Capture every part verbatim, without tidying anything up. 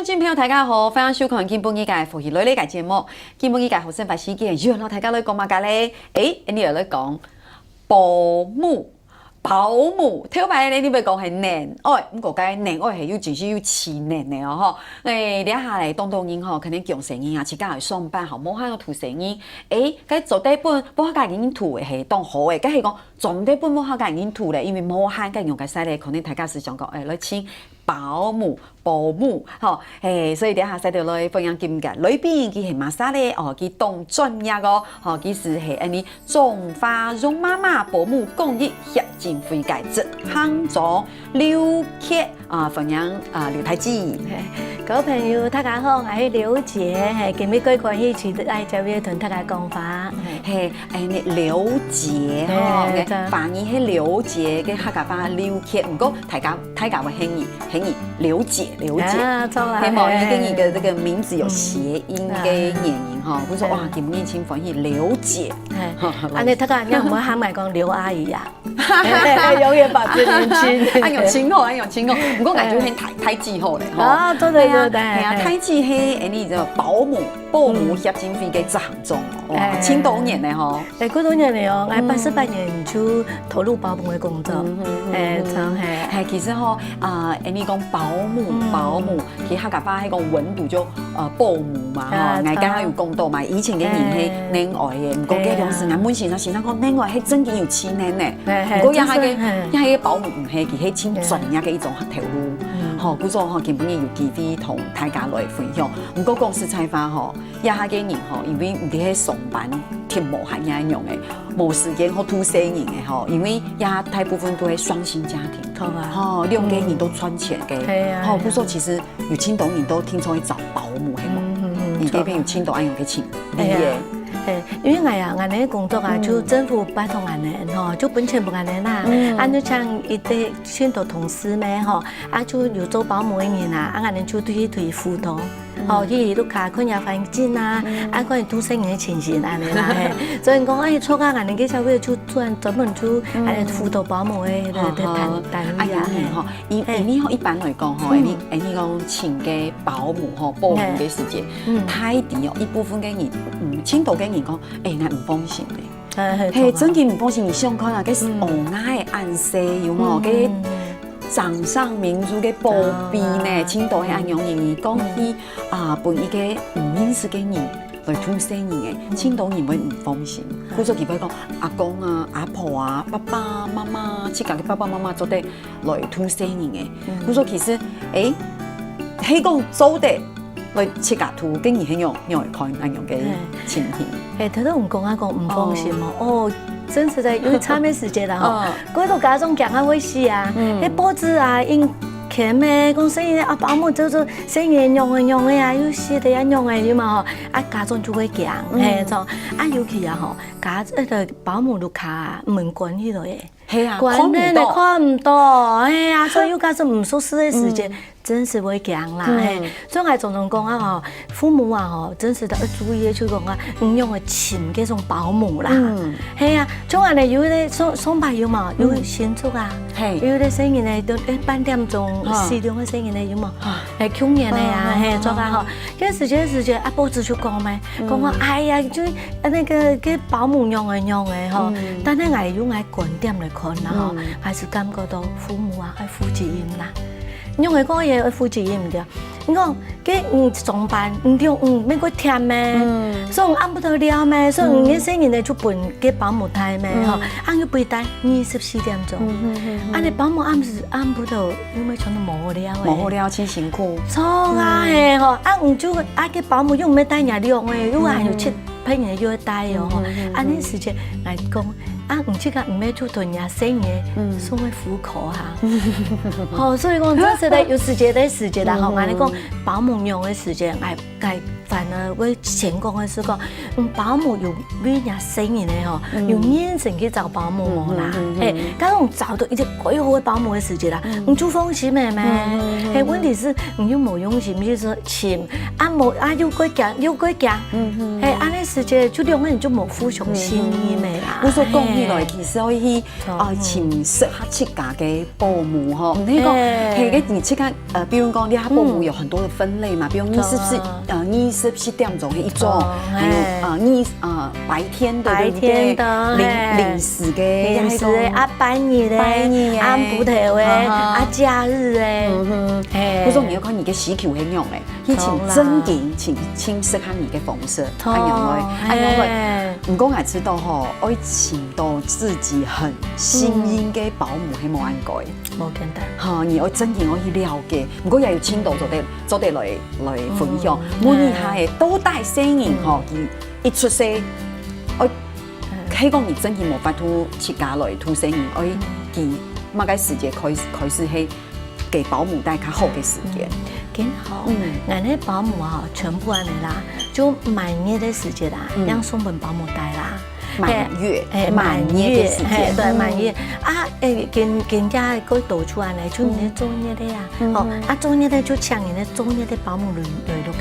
觀眾朋友，大家好，歡迎收看今晡日个《福氣來了》个節目。今晡日个學生話時間，又摎大家來講麼个咧？誒，𫣆俚來講保姆，保姆。頭擺咧，你會講係奶奶，毋過該奶奶係有真實有真奶奶哦吼。誒，這下咧，當多人吼，可能降細人啊，自家愛上班吼，無閒愛渡細人。誒，該做得分屋下个人渡係當好誒，該係講做得分屋下个人渡咧，因為無閒，該樣个事咧，可能大家係想講，誒，來請保姆、保姆，吼，嘿，所以這下使得來歡迎今日个來賓，佢係麼儕咧？哦，佢當專業哦，吼，佢係係恁呢中華榮媽媽保姆公益協進會个執行長劉傑啊，歡迎啊劉大姊。嘿，各位朋友，大家好，𠊎係劉傑，嘿，今日蓋歡喜來這位同大家講話。嘿，哎，你劉傑吼，嘿，OK，對。華語係劉傑，跟客家話劉傑，毋過大家大家會喊你喊你劉姐，劉姐。啊，著啦，係無？嘿。因為跟你的這個名字有諧音的原因哈，嗯。我說，哎。哇，今日真歡喜，劉姐。哎，吼，恁呢大家人毋好喊𠊎講劉阿姨啊。永遠保持年輕。哎喲，真好，哎喲，真好。毋過感覺很太太氣候嘞，吼。啊，對對對對。哎呀，哎。太氣嘿，哎，你知道保姆保姆協進會个執行長哦，哇，哎。真多年嘞吼。 哎，幾多年了哦，𠊎八十八年就投入保姆的工作。嗯哼，嗯哼，哎，嗯哼。常嘿。哎，其實吼，啊，恁呢講保姆，嗯。保姆，其實客家話該個文讀就，呃，保姆嘛，吼，啊，𠊎剛剛有講到嘛，以前个人係奶奶个，毋過該當時𠊎問先生，先生講奶奶係正經有錢人呢。哎，哎，毋過這下个，就是，哎。這下个保姆毋係，佢係真專業个一種頭路。嗯。吼，故所吼，今晡日有機會同大家來分享。毋過講實在話吼， 這下个人吼，因為毋知係上班忒無閒也樣誒，無時間好渡細人誒吼，因為這下大部分都係雙薪家庭，好啊。吼，兩個人都賺錢个，嗯。係啊，吼，係啊。故所其實有真多人都聽說會找保姆，係無？嗯，嗯，嗯，你這邊有真多恁樣个情理誒。係啊，係，因為𠊎啊，𠊎个工作啊，嗯。就政府拜託𠊎个，吼，就分錢分𠊎个啦，嗯。啊，就像一堆真多同事咩，吼，啊，就有做保姆个人啊，啊，𠊎等就去推輔導。 嗯。吼，去屋下看下環境啊，嗯。啊，看渡細人个情形恁呢啦，嘿。所以講，哎，著啊，恁呢个社會就專，專門就，嗯。哎，輔導保姆个，个，个單，好，好。單位啊，啊，有影吼，嘿。因，嘿。因為吼，一般來講吼，嗯。恁呢，恁呢講請个保姆吼，保姆个時節，嘿。嗯。大抵哦，一部分个人，嗯，真多个人講，哎，𠊎毋放心咧。 哎，嘿，嘿，著啊。真个毋放心，你想看啊，該係，嗯。哦，𠊎个恁細，有無？嗯。該掌上明珠个保庇呢，啊。真多係恁樣，嗯。講起，嗯。啊，分一個毋認識个人來渡細人誒，嗯。真多人會毋放心。嗯。故所佢會講，阿公啊、阿婆啊、爸爸媽媽，自家个爸爸媽媽做得來渡細人誒。嗯。故所其實，誒，係講做得 來自家渡，該你係仰，仰會看恁樣个情形？嘿。嘿，頭頭有講啊，講毋放心哦。哦。哦，真實在，因為差毋多時節啦吼，哦。幾多家長驚啊會死啊，嗯。該報紙啊，印囥咩，講細人啊，保姆做做細人仰仔仰仔啊，又死得啊仰仔，有無吼？啊，家長就會驚，嗯。嘿，著。啊，尤其啊吼，家，該個保姆屋下啊，門關起來誒。 係啊，關起來看毋到。看毋到，係啊，所以有假使毋熟識个時節，嗯。真係會驚啦，嗯。嘿。所以𠊎常常講啊吼，父母啊吼，真係愛注意个，就講啊，你仰仔尋該種保姆啦。嗯。係啊，像恁呢有个上，上擺有嘛，有个新竹啊，嗯。嘿。有个細人呢，都，誒，半點鐘，啊。四點个細人呢，有嘛？啊。誒，去年个啊，啊，嘿，啊，著啊吼。啊。 該時節，時節，啊，報紙就講咩，嗯。講講，哎呀，就，啊，該個，該保姆仰仔仰仔吼，嗯。但係𠊎用𠊎觀點來看啦吼，嗯。還係感覺到父母啊，愛負責任啦。仰仔講也愛負責任對。你講，該你上班，你中午，嗯，愛過忝咩？嗯。所以暗晡頭尞咩？所以你个細人呢，就分該保姆帶咩吼，嗯。啊，又陪帶二十四點鐘。嗯，嗯，嗯，嗯。啊，你保姆暗時，暗晡頭 因為全部無好尞誒。無好尞，真辛苦。著啊，嗯。嘿吼，啊，你就，啊，該保姆又毋係帶若兩個，又還有七八個又愛帶哦，吼。嗯，嗯，嗯，嗯。啊，該時節來講，啊，你這個毋係就同若細人，嗯。送去戶口啊。吼，所以講，這是咧，有時節个時節啦，吼，嗯，嗯。𠊎來講，保姆用个時節，愛，愛反而會先講个係講，嗯，保姆有為若細人个吼，有認真去找保姆無啦？嗯，嗯，嗯，嗯。嘿，假如你找到一個蓋好个保姆个時節啦，嗯。你就放心个咩？嗯，嗯，嗯，嘿，問題係你又無用心去尋，啊無，啊又過驚，又過驚。嗯，嗯，嗯。嘿，恁樣時節就兩個人就無互相信任个啦。嗯。我所講起來，嘿。其實愛去，著。啊，嗯。尋適合自家个保姆吼，毋係講，嘿。嘿，个你自家 呃，比如講，你看保姆有很多的分類嘛，比如二十四，著啊。呃，二十四點鐘的一種，哦，還有，嘿。呃，二，呃，白天的，白天的，對不對？臨，嘿。臨時的，臨時的，還有一種啊，半日的，半日的，暗晡頭的，哈哈。啊，假日的，嗯哼。嘿。或者你要看你的需求係仰般，去尋著啦。正經，尋，尋適合你的方式，著，恁樣來，恁樣來。嘿。毋過𠊎知道吼，愛尋到自己很信任的保姆，嗯。係無恁該。 無簡單。哈，你愛正經愛去了解，毋過也有盡多做得，做得來，來分享。嗯，問一下欸，到底細人吼，嗯。佢一出世，愛，嗯。係講你正經無法度自家來渡細人，愛，嗯。佢麼个時節開始，開始係給保姆帶較好个時間？嗯，真好。嗯。𠊎个保姆啊，全部恁樣啦，就滿月个時節啦，嗯。正送分保姆帶啦。 滿月，嘿，嘿，滿月个時間。滿月，嘿，對，嗯。滿月。啊，欸，今，今下个多出來呢，就人个做月个啊，嗯。吼，嗯。啊，做月个就請人个做月个保姆來，來屋下。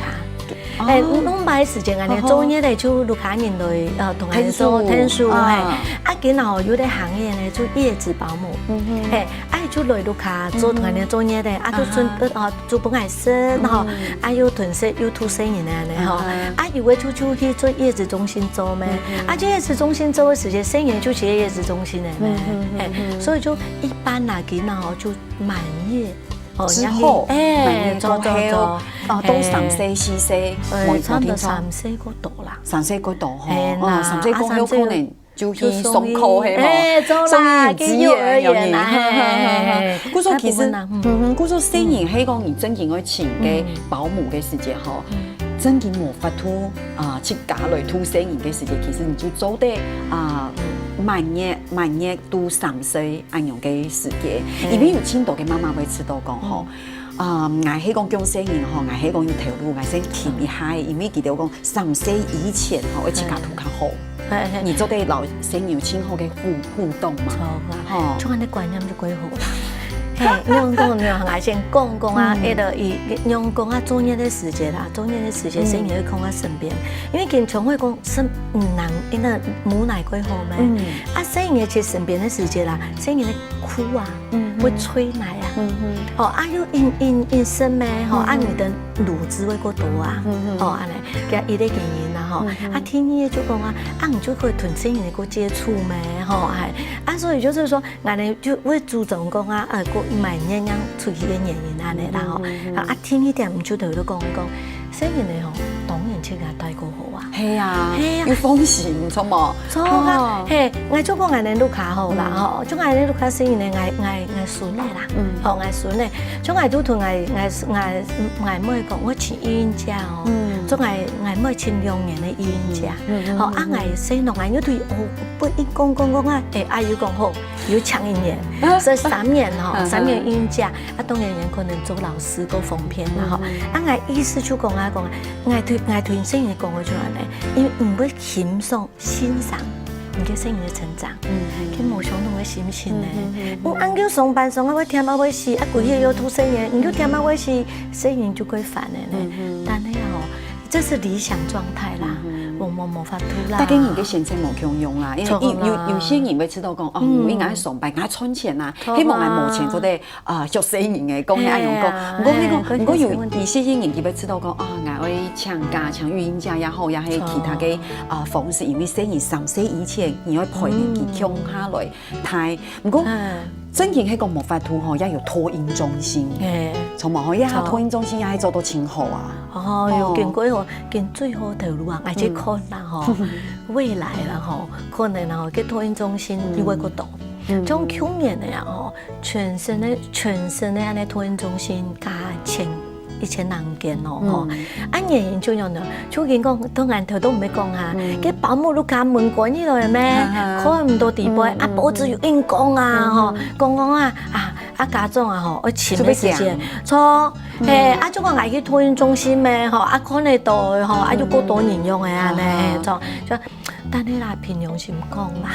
哦。欸，攏，攏排時間啊，哦吼。做月个就屋下人來，呃，同𠊎做，𢯭手，𢯭手，啊。嘿。啊，今下有个行業呢，就月子保姆。嗯哼。嘿，啊，就來屋下做，嗯哼。同𠊎做月个，啊，就順，啊哈。呃， 煮分𠊎食，嗯。吼，啊，又渡細，又渡細人个恁樣吼。嗯。啊，有个就，就去做月子中心做咩？嗯，嗯。啊，這月子中心做个時節，細人就係月子中心个咩？嗯，嗯，嗯，嘿，嗯。所以就一般啦，今下吼，就滿月，哦，之後，然後，哎，滿月過後，做，做，做，哦，到三歲、嘿。四歲，哎，無，差不多無定著。三歲過頭啦。三歲過頭吼，嘿啦，哦，三歲過後啊，三歲可能 就去上課，就送去，係無？哎，著啦，送去幼稚園，去幼兒園啦，有無？嘿，嘿，嘿，嘿。故所其實，大部分啦，嗯。嗯哼，故所細人係講你正經愛請个保姆个時節吼，嗯。正經無法度啊，自家來渡細人个時節，其實你就做得啊，滿月，滿月到三歲恁樣个時間，嗯。因為有盡多个媽媽會知道講吼，嗯。 啊，𠊎係講降細人吼，𠊎係講有頭路，𠊎先停一下，因為佢兜講三歲以前吼，愛自家渡較好。嘿，嘿。你做得摎細人有盡好个互，互動嘛。著啊，吼。像恁樣觀念就蓋好啦。嘿，仰講呢，𠊎先講講啊，嗯。該个，佢，仰講啊，坐月个時節啦，坐月个時節，嗯。細人會囥在身邊，因為經常會講，身，嗯，人，該个母奶蓋好咩？嗯。啊，細人个在身邊个時節啦，細人會哭啊， 嗯哼。會啐奶啊。嗯哼。吼，啊，又緊，緊，緊生咩，吼，啊，嗯哼。你个乳汁會過多啊。嗯哼。吼，恁樣，這一个原因啦，吼。嗯哼。啊，第二个就講啊，啊，你就可以同細人个接觸咩，吼，哎，啊，所以就是說，恁樣就會注重講啊，呃，過滿月樣出去个原因恁樣啦，吼。嗯哼，嗯哼。啊，第二點，你就頭先講講，細人个吼，當然自家帶過好啊。 係啊，係啊。有風險，著無？著啊，哦。嘿，𠊎就講𠊎个屋下好啦，嗯。吼，就𠊎个屋下細人呢，𠊎，𠊎，𠊎孫仔啦，嗯。吼，𠊎孫仔，就𠊎就同𠊎，𠊎，𠊎，𠊎妹講，𠊎請育嬰假哦，嗯。就𠊎，𠊎妹請兩年个育嬰假，嗯，嗯，吼，啊，嗯，嗯。𠊎細人啊，又對，哦，不一講講講啊，哎，阿姨講好，有請一年，所以三年吼，嗯，嗯。三年育嬰假，啊，當然也可能做老師較方便啦，吼。嗯，嗯。啊，𠊎意思就講啊，講啊， 𠊎對，𠊎對細人講个就恁樣，因為你會欣賞、欣賞你个細人个成長，嗯，嗯。佢無相同个心情呢。嗯，嗯，嗯，嗯。你恁久上班上到會忝到會死，啊，歸日又渡細人，你又忝到會死，細人就會煩个呢。嗯，嗯。但係吼，這係理想狀態啦，嗯，嗯。無，無，無法度啦。大家人个心情無共樣啦，因為有，著啦。有，有些人會知道講，哦，嗯。𠊎應該上班，𠊎賺錢啊，著啊。希望𠊎無錢做得 啊，畜細人个，講起恁樣講。係啊，毋過，毋過，係，毋過有，講畜細人个。有一些人佢會知道講，啊，𠊎愛請假，請育嬰假也好，也係其他个，哦。啊，方式，因為細人三歲以前，你愛陪佢共下來大。嗯。毋過，嗯。正經係講無法度吼，也有托嬰中心。係。著無吼，也有托嬰中心也係做到真好啊。哦，有，哦。經過吼，經最好頭路啊，𠊎去看啦吼，嗯。未來啦吼，可能吼，該托嬰中心又會過多。嗯。像去年个啊吼， 全省个，全省个恁樣托嬰中心加千，一千零間咯，吼。嗯。啊，原因就樣呢，就跟講，當然頭都毋會講啊，嗯。該保姆都家門關起來咩，哈哈。看毋到底背，嗯，啊，嗯，報紙又硬講啊，嗯。吼，講講啊，啊，啊，家長啊吼，愛尋个時間，就會驚。著，嘿，啊，就講𠊎去托嬰中心咩，吼，啊，看得到个吼，啊，又過多人用个啊，呢，啊。嘿，著，就，但係啦，憑良心講啦，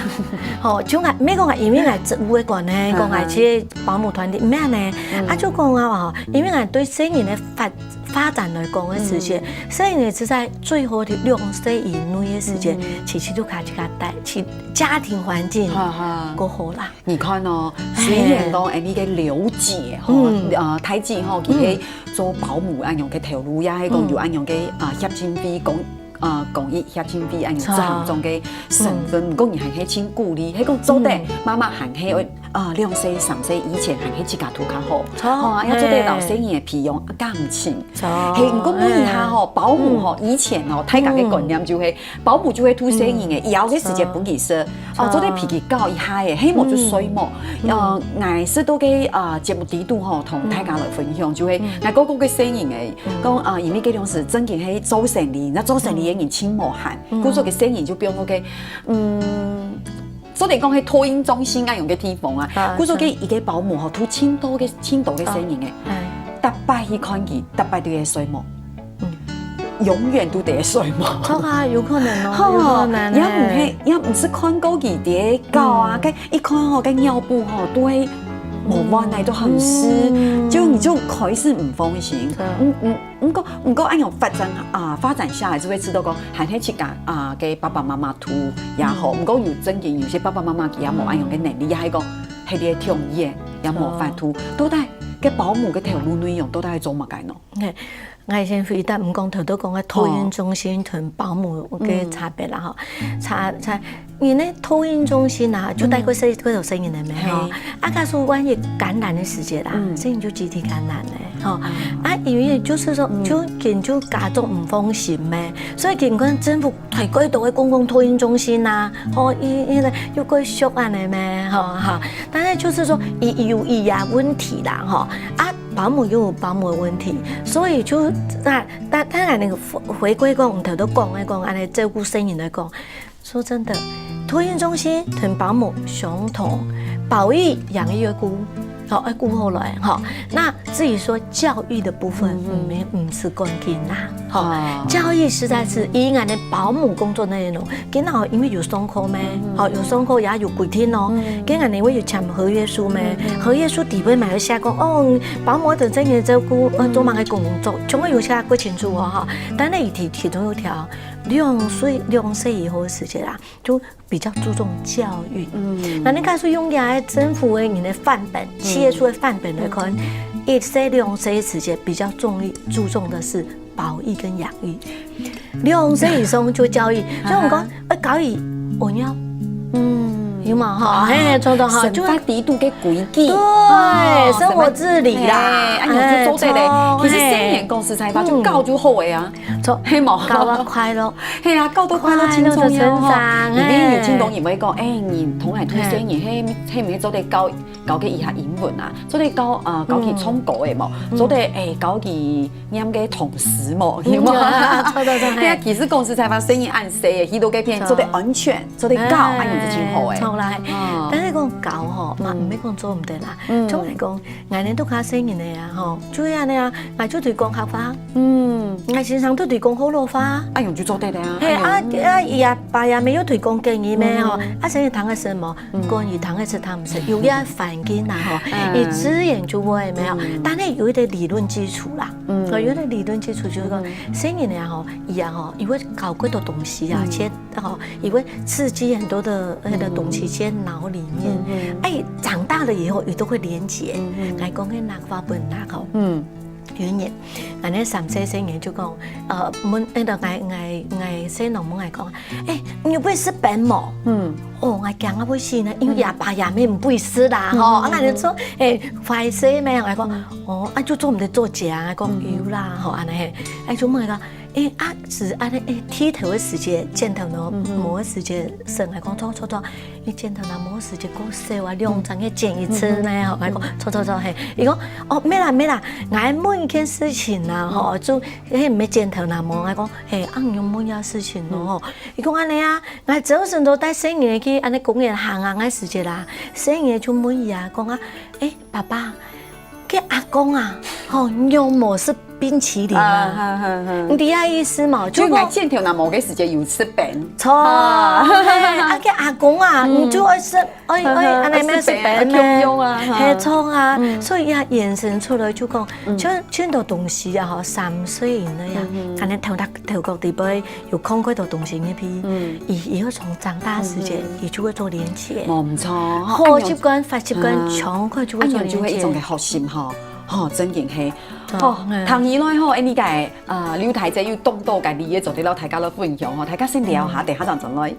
吼，就𠊎，毋係講𠊎因為𠊎職務个關係，嗯哼。講𠊎去保姆團體，毋係呢，嗯。啊，就講啊，吼，因為𠊎對細人个發，發展來講个時間，嗯。細人係在最好个兩歲以內个時間，嗯。其實就開始佢帶，去家庭環境哈哈。過好啦。 你看哦，嘿。雖然講，哎，你个劉姐吼，嗯。呃，大姊吼，佢係嗯。做保姆恁樣个頭路，也係講有嗯。恁樣个，啊，協進會，公，呃，公益協進會恁樣做行政个身份，嗯。毋過你還係盡鼓勵，係講做得，嗯。媽媽還係愛，呃，兩歲、三歲以前還係自家渡較好。著，吼，愛做得老細人个培養感情。嘿。 著，嘿，毋過問一下吼，哎。保姆吼，嗯。以前吼，大家个觀念就係，嗯。保姆就係渡細人个，嗯。枵个時間分佢食，著。哦，做得陪佢搞一下个，係無就睡目。嗯。呃，嗯。𠊎識到个，呃，節目底肚吼，同大家來分享，嗯。就係，嗯。𠊎哥哥个細人个，嗯。講，呃，因為該當時正經係做生理，該做生理个人盡無閒，嗯。故所个細人就變到个，嗯， 做得講係托嬰中心恁樣个地方啊，啊，故所个一个保姆吼，渡盡多个，盡多个細人个，啊，哎。逐擺去看佢，逐擺都會睡目，嗯。永遠都得睡目。著啊，有可能哦，吼，有可能欸。也毋係，也毋係看過佢在搞啊，嗯。該一看吼，該尿布吼，都會無完來都很濕，嗯。就你就開始毋放心。對。嗯，嗯。 毋過，毋過恁樣發展啊，發展下來就會知道講，還係自家啊，个爸爸媽媽渡也好。嗯。毋過有正經有些爸爸媽媽佢也無恁樣个能力，也係講，係个條件也無法度。哦。到底个保姆个頭路內容到底係做麼个呢？嘿，𠊎先回答，毋講頭頭講个托嬰中心同保姆个差別啦，吼。嗯。差，差， 你呢，托嬰中心啊，就帶過細，嗯。過多細人个咩，吼。嘿。啊，假使萬一感染个時節啦，嗯。細人就集體感染了，吼。啊。啊，因為就是說，嗯。就，就家長毋放心咩，所以佢講政府推過多个公共托嬰中心啊，吼，伊，伊个又過俗恁樣咩，吼，哈。但是就是說，伊有伊个問題啦，吼。啊，保姆又有保姆个問題，所以就，啊，但，當然那個回，回歸講，頭頭講个講，恁樣照顧細人來講， 說真的，托嬰中心同保姆相同，保育、養育愛顧，吼，愛顧好來，吼。那至於說教育的部分，嗯，嗯。毋係，毋係關鍵啦，吼。哦。教育實在是以𠊎个保姆工作內容，今仔因為有上課咩，嗯，嗯。吼，有上課也有規定哦。嗯。今仔因為有簽合約書咩，嗯，嗯。合約書底背嘛有寫講，哦，保姆愛對細人照顧，呃，做麼个工作，嗯。總共有寫過清楚哦，吼。但是伊其，其中有條， 兩歲，兩歲以後个時節啦，就比較注重教育。嗯。那你假使用這个政府个人个範本、嗯。企業書个範本來看，嗯。一歲、兩歲个時節比較重，注重的是保育跟養育。兩歲以上就教育，啊哈。所以我們講，愛教育屙尿。嗯。有嘛，吼，啊。嘿，做得好，生活底肚个規矩。對，哦，生活自理啦。嘿，啊，你就做得嘞。哎，其實細人講實在話，就教就好个啊。嗯。 著，係無？教啊快樂。係啊，教到快樂盡重要吼。快樂就成長，因為有聽眾也會講，欸。欸，你同𠊎渡細人，係，係毋係做得教，教佢一下英文啊？做得教，呃，教佢唱歌个無？嗯。做得，欸，教佢唸个唐詩無？嗯，有無？有啊，著，著，著，係啊，嘿。其實講實在話，細人恁細个，去到該片，著。做得安全，做得教，欸，恁樣就盡好欸。著啦，嘿。哦。但是講教吼，嘛，嗯。毋係講做毋得啦。嗯。總來講， 𠊎等都較細人个啊，吼，就係恁樣啊，𠊎就推廣客話。嗯。𠊎先生都推廣學老話。啊，恁樣就做得了啊。嘿，啊，哎喲。啊，佢阿爸阿姆有推廣客語咩，吼，嗯。啊，細人聽得識無？嗯。管佢聽得識聽毋識，有這環境啦，吼，嗯。佢自然就會，有無？嗯。但係有一個理論基礎啦，嗯。哦，有一個理論基礎就係講，嗯。細人个啊，吼，佢啊，吼，佢會搞幾多東西啊，嗯。其實 吼，佢會刺激很多的，那個東西在腦裡面。嗯，嗯。哎，長大了以後，佢都會連結。嗯，嗯。來講个客話本來吼，嗯。有一年，𠊎个三歲細人就講，呃，問，那個，𠊎，𠊎，𠊎細人問𠊎講，「欸，你有背詩本無？」嗯。哦，𠊎驚啊，會死呢，因為阿爸阿姆毋背詩啦，吼，嗯，啊，𠊎就說，嗯。「欸，壞勢咩？」𠊎講，嗯。「哦，啊，就做毋得作假啊。」講，嗯。「有啦，吼，恁樣嘿。」哎，就問𠊎講，欸，啊，係恁呢，欸，剃頭个時節，剪頭毛，嗯哼。毛个時節，先來講，著，著，著，你剪頭毛毛个時節過少啊，兩三日剪一次呢，嗯哼。吼，來講，嗯。著，著，著，嘿，佢講，哦，無啦，無啦，𠊎問一件事情啦，吼，嗯。就，嘿，毋係剪頭毛，𠊎講，嘿，恁樣問一下事情咯，嗯。吼，佢講恁呢啊，𠊎朝晨都帶細人去恁呢公園行啊，个時節啦，細人就問佢啊，講啊，欸，爸爸， 該阿公啊，吼，仰無食冰淇淋啊？啊，哈，哈，哈。你知該意思無？就講，就𠊎剪頭那毛个時節有食冰。著，啊。嘿，啊，該阿公啊，嗯。你就愛食，愛，愛，哈哈，恁呢愛食冰，愛食冰，愛共樣啊，哈。嘿，著啊。嗯。所以啊，延伸出來就講，嗯。像，像很多東西啊，吼，三歲以內啊，嗯哼。可能頭大，頭殼裡背 有看過多東西入去，嗯。佢，佢會從長大時節，嗯哼。佢就會做連結。無毋著，好習慣、壞習慣，嗯。全部就會做連結。恁樣就會一種个學習吼，吼，真經係。哦，吼，嗯。聽起來吼，欸，你个，呃，劉大姐有當多个例仔做得摎大家來分享吼，大家先尞下，嗯。等下正轉來。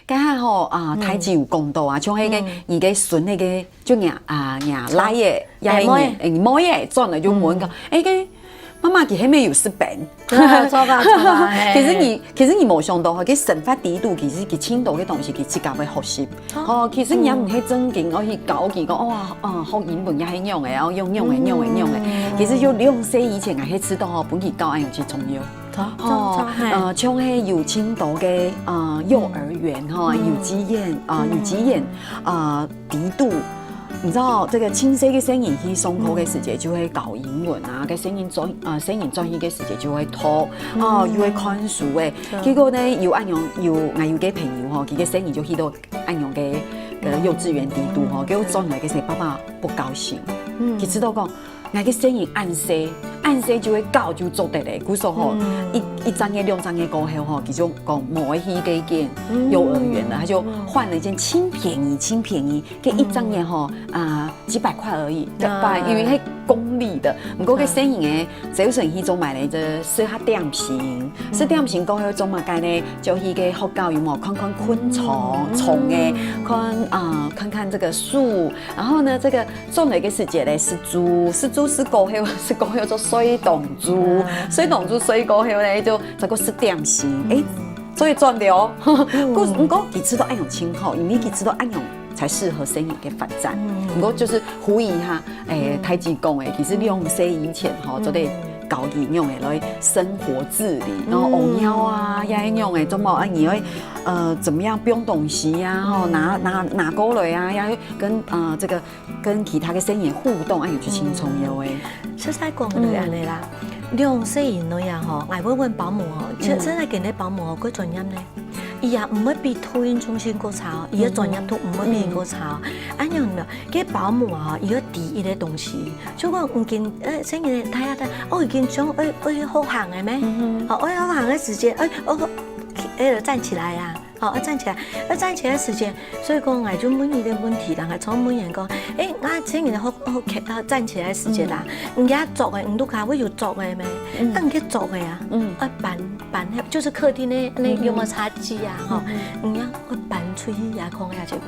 該下吼，啊，嗯。大姊有講到啊，像該个，嗯。你个孫該个，就若，啊，若倈仔，也係若，欸，妹仔。欸，妹仔，轉來就問講，嗯。欸，該媽媽佢係毋係有食冰？啊，著啊，著啊，嘿。其實你，其實你無想到吼，佢生活裡肚，其實佢盡多个東西，佢自家會學習。 哦，其實也毋係正經愛去教佢講，哦，啊，學英文也係仰仔，哦，仰，仰仔，仰仔，仰仔。嗯。其實就兩歲以前，𠊎係知道吼，分佢教恁樣就重要。著，著，著，嘿。呃，像係有盡多个，呃，幼兒園吼，嗯。幼稚園，呃，嗯。幼稚園，呃，裡肚，你知道這個盡細个細人去上課个時節，嗯。就會教英文啊，該細人轉，呃，細人轉去个時節就會讀，哦，嗯。又會看書誒。著。結果呢，有恁樣，有，𠊎有個朋友吼，佢个細人就去到 恁樣个，呃，幼稚園裡肚吼，嗯。結果轉來个時爸爸不高興。嗯。佢知道講，𠊎个細人恁細，恁細就會教就做得了。故所吼，嗯。一，一隻月、兩隻月過後吼，佢就講無愛去該間幼兒園了，嗯。他就換了一間盡便宜、盡便宜，該一隻月吼，嗯。啊，幾百塊而已，啊。幾百，因為係公立的。毋過該細人誒， 朝晨去做麼个呢？就食下點心，嗯。食點心過後做麼个呢？就去該學校有無看看昆蟲，嗯。蟲誒，看，啊，看看這個樹。然後呢，這個轉來个時節呢，食晝，食晝食過後，食過後就睡當晝，嗯。睡當晝睡過後呢，就再過食點心。嗯。誒，所以轉了哦。嗯。故，毋過佢知道恁樣盡好，因為佢知道恁樣 才適合細人个發展。嗯。毋過就係呼籲一下，誒，嗯。大姊講誒，其實兩歲以前吼，嗯。做得教佢仰仔來生活自理，然後屙尿啊，嗯。也係仰仔，做麼啊，你愛，呃，怎麼樣放東西呀，吼，嗯。拿，拿，拿過來啊，也跟，呃，這個跟其他个細人互動，哎，就盡重要誒。嗯。實在講就係恁樣啦，嗯。兩歲以內啊，吼，𠊎會問保姆吼，現，嗯。現在今个保姆吼，幾專業呢？ 佢也毋會比托嬰中心過差哦，佢个專業度毋會比佢過差哦。嗯。恁樣呢，該保姆啊，佢愛知一個東西，就講已經，呃，細人仔大啊大，哦，已經想愛，愛好行个咩？嗯哼。哦，愛好行个時節，哎，哦，哎，站起來啊，哦，愛站起來，愛站起來時節，所以講，𠊎就問佢个問題啦，𠊎常問人講，哎，啊，細人仔好，好，好站起來時節啦，嗯。你个著个，你屋下會有著个咩？嗯。啊，你个著个啊，嗯。愛搬 搬，就是客廳个，該用个茶几啊，吼，嗯，嗯。你愛，愛搬出去啊，囥下這位，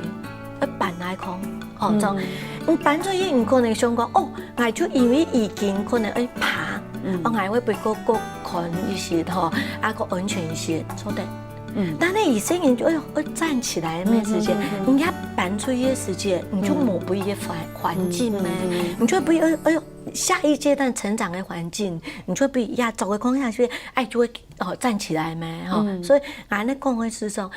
愛搬來囥，吼，嗯。這樣，你搬出去，你可能想講，哦，𠊎就因為已經可能愛爬，嗯。哦，𠊎會比較，較寬一些，吼，啊，較安全一些，做得。嗯。但係有些人就，哎喲，愛站起來，沒時間，嗯，嗯，嗯，嗯。你愛搬出去个時間，你就無別个環，嗯。環境咩？嗯，嗯，嗯。你就不要，哎喲，下一階段成長个環境，你就比較早个囥下去，哎，就會 哦，站起來咩，吼。嗯。所以𠊎恁樣講个係說，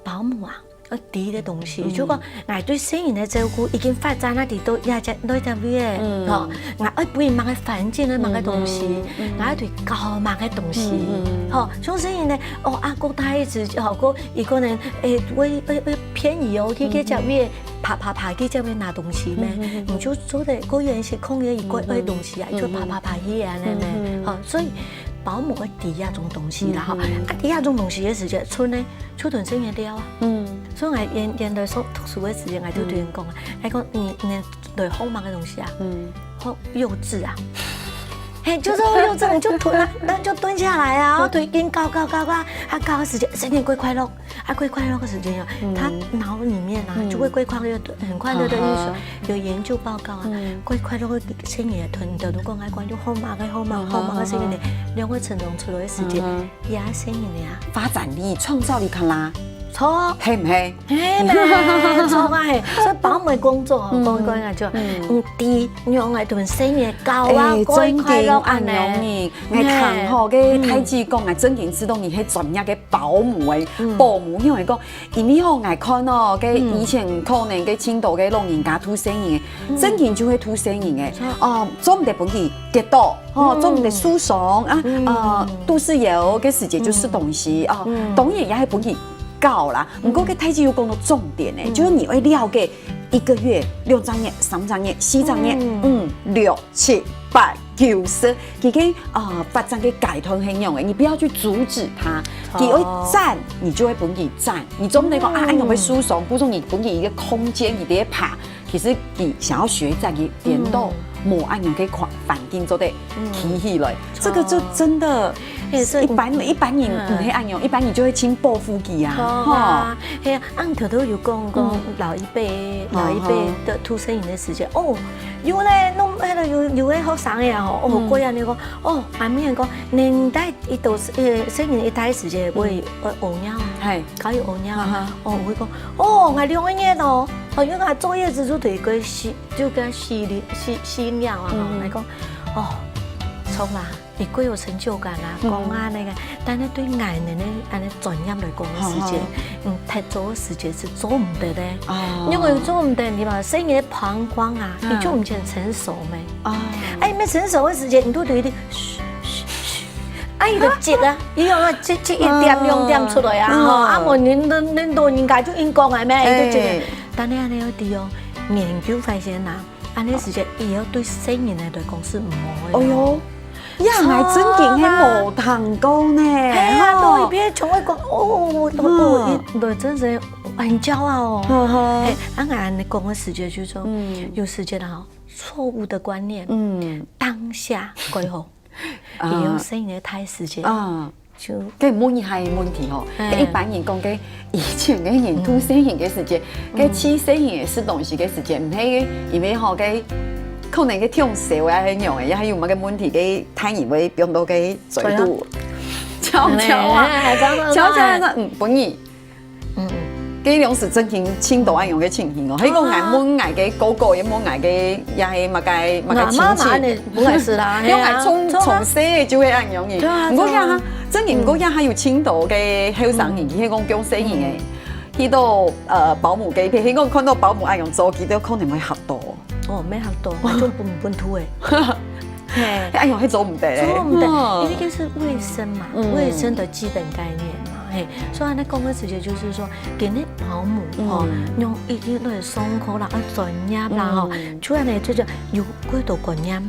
保姆啊，愛知个東西，嗯。就講，𠊎對細人个照顧已經發展到這，這，到這位个，嗯。吼，𠊎愛分佢麼个環境，愛麼个東西，嗯，嗯，嗯。𠊎愛對教麼个東西，嗯，嗯，嗯。吼，像細人呢，哦，啊，過大一時，吼，過一個人，誒，會，會，會偏移哦，去，去這位，嗯，嗯。爬，爬，爬，去這位拿東西咩，嗯，嗯，嗯，嗯。你就做得，過遠些，空遠一個，嗯，嗯。愛東西啊，就爬，爬，爬去啊，嗯，嗯。恁樣咩，嗯，嗯。吼，所以保姆愛 知這種東西啦，吼。嗯，嗯。啊，知這種東西个時節，賰呢，就同細人仔尞啊。嗯。所以𠊎原，原來上讀書个時節，𠊎就對人講啊，嗯。𠊎講，你，你來學麼个東西啊？嗯。學幼稚啊。哎，就是有这种就蹲啊，那就蹲下来啊，然后腿筋高高高高，他高的时间，身体会快乐，啊，会快乐的时间啊，他脑里面啊就会会快乐，很快乐的意思。有研究报告啊，会快乐的声音的，你的如果爱关就后妈个后妈后妈个声音的，两个成长出来的时间，也声音的啊，发展力、创造力看啦，错，嘿唔嘿？ 嘿咩，错啊嘿，所以保姆个工作吼，讲讲啊就，嗯，第一，让个同生意高啊，哎，真个快快乐安呢。恁容易，我看吼，个太子讲啊，真个知道你是专业个保姆诶，保姆，因为讲，因为吼，我看哦，个以前可能个青岛个老人家渡生意，真个就会渡生意诶，哦，做毋得分佢跌倒。 哦，做毋得受伤啊，呃，肚屎枵个時節就食東西啊，當然也係分佢搞啦。毋過个太子有講到重點呢，就是你愛了解一個月、兩隻月、三隻月、四隻月、五、六、七、八、九、十，佢个啊發展个階段係仰个，你不要去阻止他，佢愛讚，你就會分佢讚，你總毋得講啊，哎，你會受傷，不如你分佢一個空間，佢在爬。 其實佢想要學一站，佢顛倒無恁樣个環環境做得企起來，這個就真的，一般一般人毋係恁樣，一般人就會盡報復佢啊，吼。係啊，恁頭頭有講講老一輩老一輩个渡生意个時節，哦，有咧，弄迄個有有个學生个吼，哦，過樣你講，哦，阿明講，年代一到，呃，生意一大時節會會屙尿，係，搞有屙尿，哦，會講，哦，𠊎兩個月哦。 哦，因為他作業之初就一個洗，就跟他洗的洗洗尿啊，吼，來講，哦，衝啦，你過有成就感啊，講啊那個，但是對𠊎呢，恁呢專業來講个時間，嗯，太做个時間是做毋得的，因為做毋得，你嘛，生意个膀胱啊，你就毋曾成熟咩？啊，哎，沒成熟个時間，你都對的，噓噓噓，啊，伊就急啊，伊有个急急一點兩點出來啊，吼，啊，無恁恁老人家就應講个咩，伊就急。 但係恁呢要知哦，研究發現啊，恁呢時節也要對細人仔來講是毋好个。哎喲，呀，𠊎真經係無聽過呢。係啊，吼。都一邊總會講，哦，哦，哦，真是很驕傲哦。係，啊，𠊎恁呢講个時節就係說，有時節啊，錯誤的觀念，嗯，當下過後，也有細人仔大時節，啊。 就該問一下个問題吼，該一般人講該以前个人渡細人个時節，該飼細人个食東西个時節，毋係因為吼該可能个暢銷啊，還樣个，也還有麼个問題，該大人會放到該嘴肚，悄悄啊，悄悄啊，嗯，分你。 嗯，該量時真經盡多恁樣个情形哦。係講𠊎問𠊎个哥哥，也問𠊎个，也係麼个麼个親戚，本來是啦，用𠊎從從細就會恁樣个。毋過呀，真經毋過呀，還有盡多个後生人，佢係講降細人个，去到呃保姆該片，係講看到保姆恁樣做，佢都可能會嚇到。哦，沒嚇到，就本本土誒。 嘿，哎喲，還做毋得咧，做毋得，因為這是衛生嘛，衛生的基本概念嘛，嘿，所以恁呢講个時節就是說，今日保姆吼，用一定愛上課啦，愛專業啦吼，主要呢就係有幾多觀念，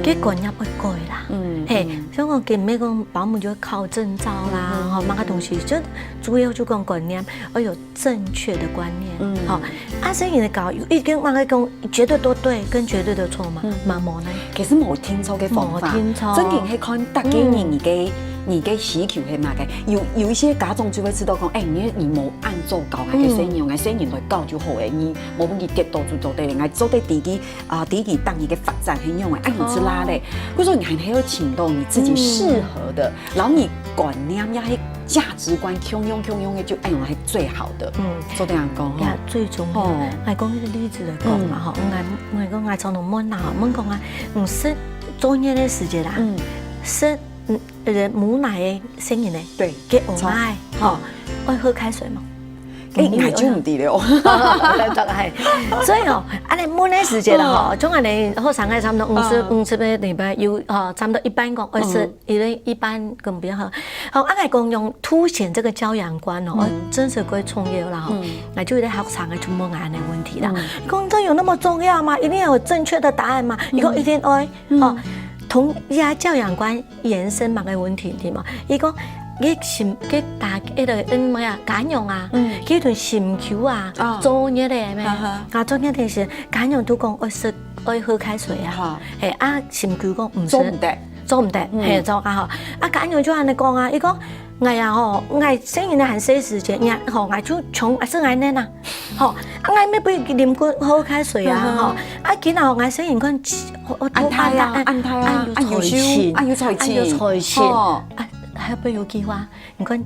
這觀念愛改啦，嘿，所以講今日講保姆就愛考證照啦，吼，麼个東西，就主要就講觀念，愛有 正確的觀念，嗯，吼，啊，所以你的教育一定嘛會講絕對都對，跟絕對都錯嘛，嘛無呢？其實無定著个方法，無定著。真經係看逐個人你个你个需求係麼个。有有一些家長就會知道講，哎，你你無恁做教，該个細人，該細人來教就好誒，你無分佢跌倒就做得了，𠊎做得知佢 啊，第一个當一个發展很用誒，啊，你知啦咧，故所你還係要尋到你自己適合的，然後你觀念也係價值觀共樣共樣个，就哎喲，還最好的。嗯，做得恁樣講吼。呀，最重要。哦，來講一個例子來講嘛吼，𠊎𠊎講𠊎常常問啦，問講啊，嗯，食作業个時節啦，嗯，食嗯呃母奶个細人呢，對，个母奶吼，愛喝開水嘛。 誒，𠊎就毋知了。哦，當然，所以吼，恁呢問个時節啦吼，像恁呢後生个差不多五十、五十个禮拜有吼，差不多一半講愛食，因為一半講比較好。好，啊，𠊎講用凸顯這個教養觀哦，真是過重要啦吼。𠊎就有个學生个就問𠊎恁呢問題啦，講這有那麼重要嗎？一定要有正確的答案嗎？你講一定愛，哦，同一下教養觀 延伸麼个問題，對無？佢講，佢心，佢打，佢个嗯麼个，家娘啊，佢同心臼啊，作孽个咩？啊作孽个時，家娘都講愛食，愛喝開水啊，係啊，心臼講毋食，做毋得，做毋得，嗯。嘿，做啊吼。啊，家娘就恁樣講啊，佢講，哎呀吼，𠊎細人仔還細時節，𠊎吼，𠊎就像啊，係恁樣啊，吼，啊，𠊎乜分佢啉過好開水啊，嗯。吼，啊，今仔吼，𠊎細人看，我，我，恁大啊，恁大啊，恁有才情，恁有才情，恁有才情，吼。啊，還有一句話，你看，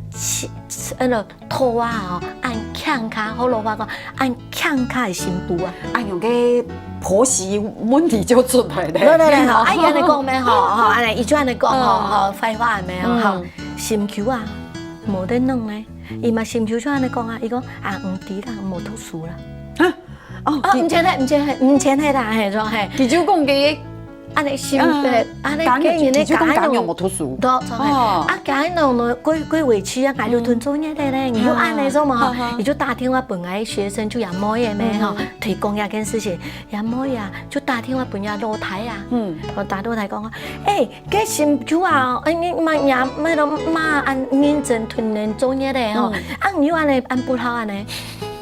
那個 頭啊吼，恁輕巧，學老話講，恁輕巧个新婦啊。哎喲，該婆媳問題就出來了。來來來吼，啊，佢恁樣講咩吼，吼，恁樣，佢就恁樣講吼，嗯。吼，壞話咩吼，嗯。心臼啊，無得軟呢。佢嘛心臼就恁樣講啊，佢講啊，毋知啦，無讀書啦。啊，哦，啊，佢毋知係，毋知係，毋知係啦，嘿，著，嘿。佢就講佢 恁樣心，嗯。呃，恁樣家娘，家人个，佢就講家娘無讀書。著，著，嘿。哦。啊，家人呢，過，過委屈啊，𠊎就同做業个咧，嗯。你就恁樣做嘛，吼，嗯。你就打電話分𠊎學生，就阿妹仔咩，吼，嗯。推廣這件事情。阿妹仔，就打電話分阿老弟啊，嗯。我打老弟講，欸，該心臼啊，欸，你嘛，你嘛，恁認真同人做業个吼，嗯。啊，你又恁樣，恁不孝恁樣。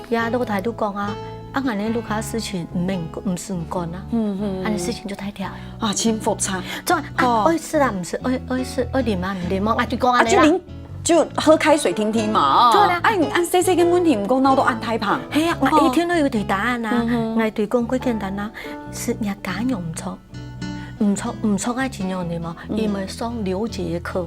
呀，老弟就講啊，啊，恁樣屋下事情毋免，毋使你管啊，嗯，嗯，嗯。恁樣事情就大條了。啊，真複雜。做啊，哦。愛食啊，毋食，愛，愛食，愛啉啊，毋啉哦，啊，就講恁樣啦。啊，就啉，就喝開水聽聽嘛，哦。對啦。啊，你恁細細个問題，毋過鬧到恁大項。係啊，𠊎一聽都有個答案啊，哦。嗯哼。𠊎對講過簡單啊，係若家娘毋著，毋著，毋著愛怎樣个嘛，嗯。因為上了解个課。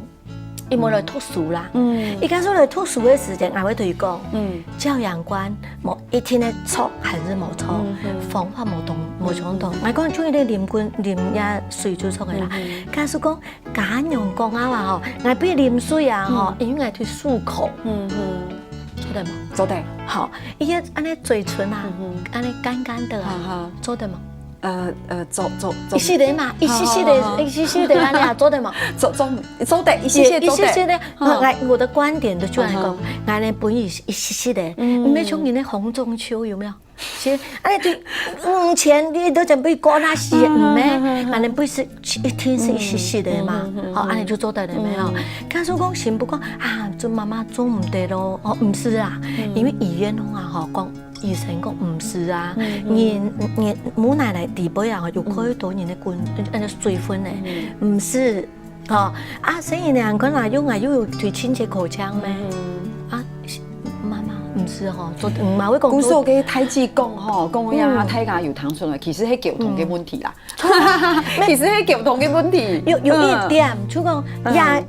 佢無來讀書啦。嗯。佢假使來讀書个時間，𠊎會對佢講，嗯。教養觀，無一定个著還係無著，嗯，嗯。方法無同，無相同。嗯。𠊎講就一個啉滾，啉這水就著个啦。嗯，嗯。假使講，家娘講啊話吼，𠊎分佢啉水啊吼，嗯。因為𠊎對漱口。嗯，嗯。做得無？做得。好，佢个恁樣嘴唇啊，嗯，嗯。恁樣乾乾的啊，哈哈。做得無？ 呃，呃，做，做，做。一息仔嘛，一息息仔，好，好，好。一息息仔，恁樣啊，做得嘛？做，做，做得，一息息做得。一息息仔，好。來，我的觀點就恁樣講，嗯哼。𠊎呢，本意是一息息仔，嗯。毋係像人家洪仲秋有沒有？是，哎，對，以前你都準備過那些，嗯，嗯，嗯，嗯。𠊎呢，不是一定是一息息仔嘛，嗯，嗯，嗯，好，嗯。恁樣就做得了沒有？嗯。假使講心不講啊，做媽媽做毋得咯，哦，毋係啊，嗯。因為醫院吼啊，吼，講 醫生講毋係啊，嗯，嗯。人，人母奶奶裡背啊，有嗯。蓋多人个骨，呃，水分呢，嗯。毋係，吼，啊，所以呢，可能又，又有對親戚口腔咩？嗯。啊，媽媽毋係吼，做，嗯，嘛會講做。故所个大姊講吼，講呀，嗯。大家有聽出來，其實係溝通个問題啦。嗯。其實係溝通个問題。有，有一點，嗯。就講，嗯。呀，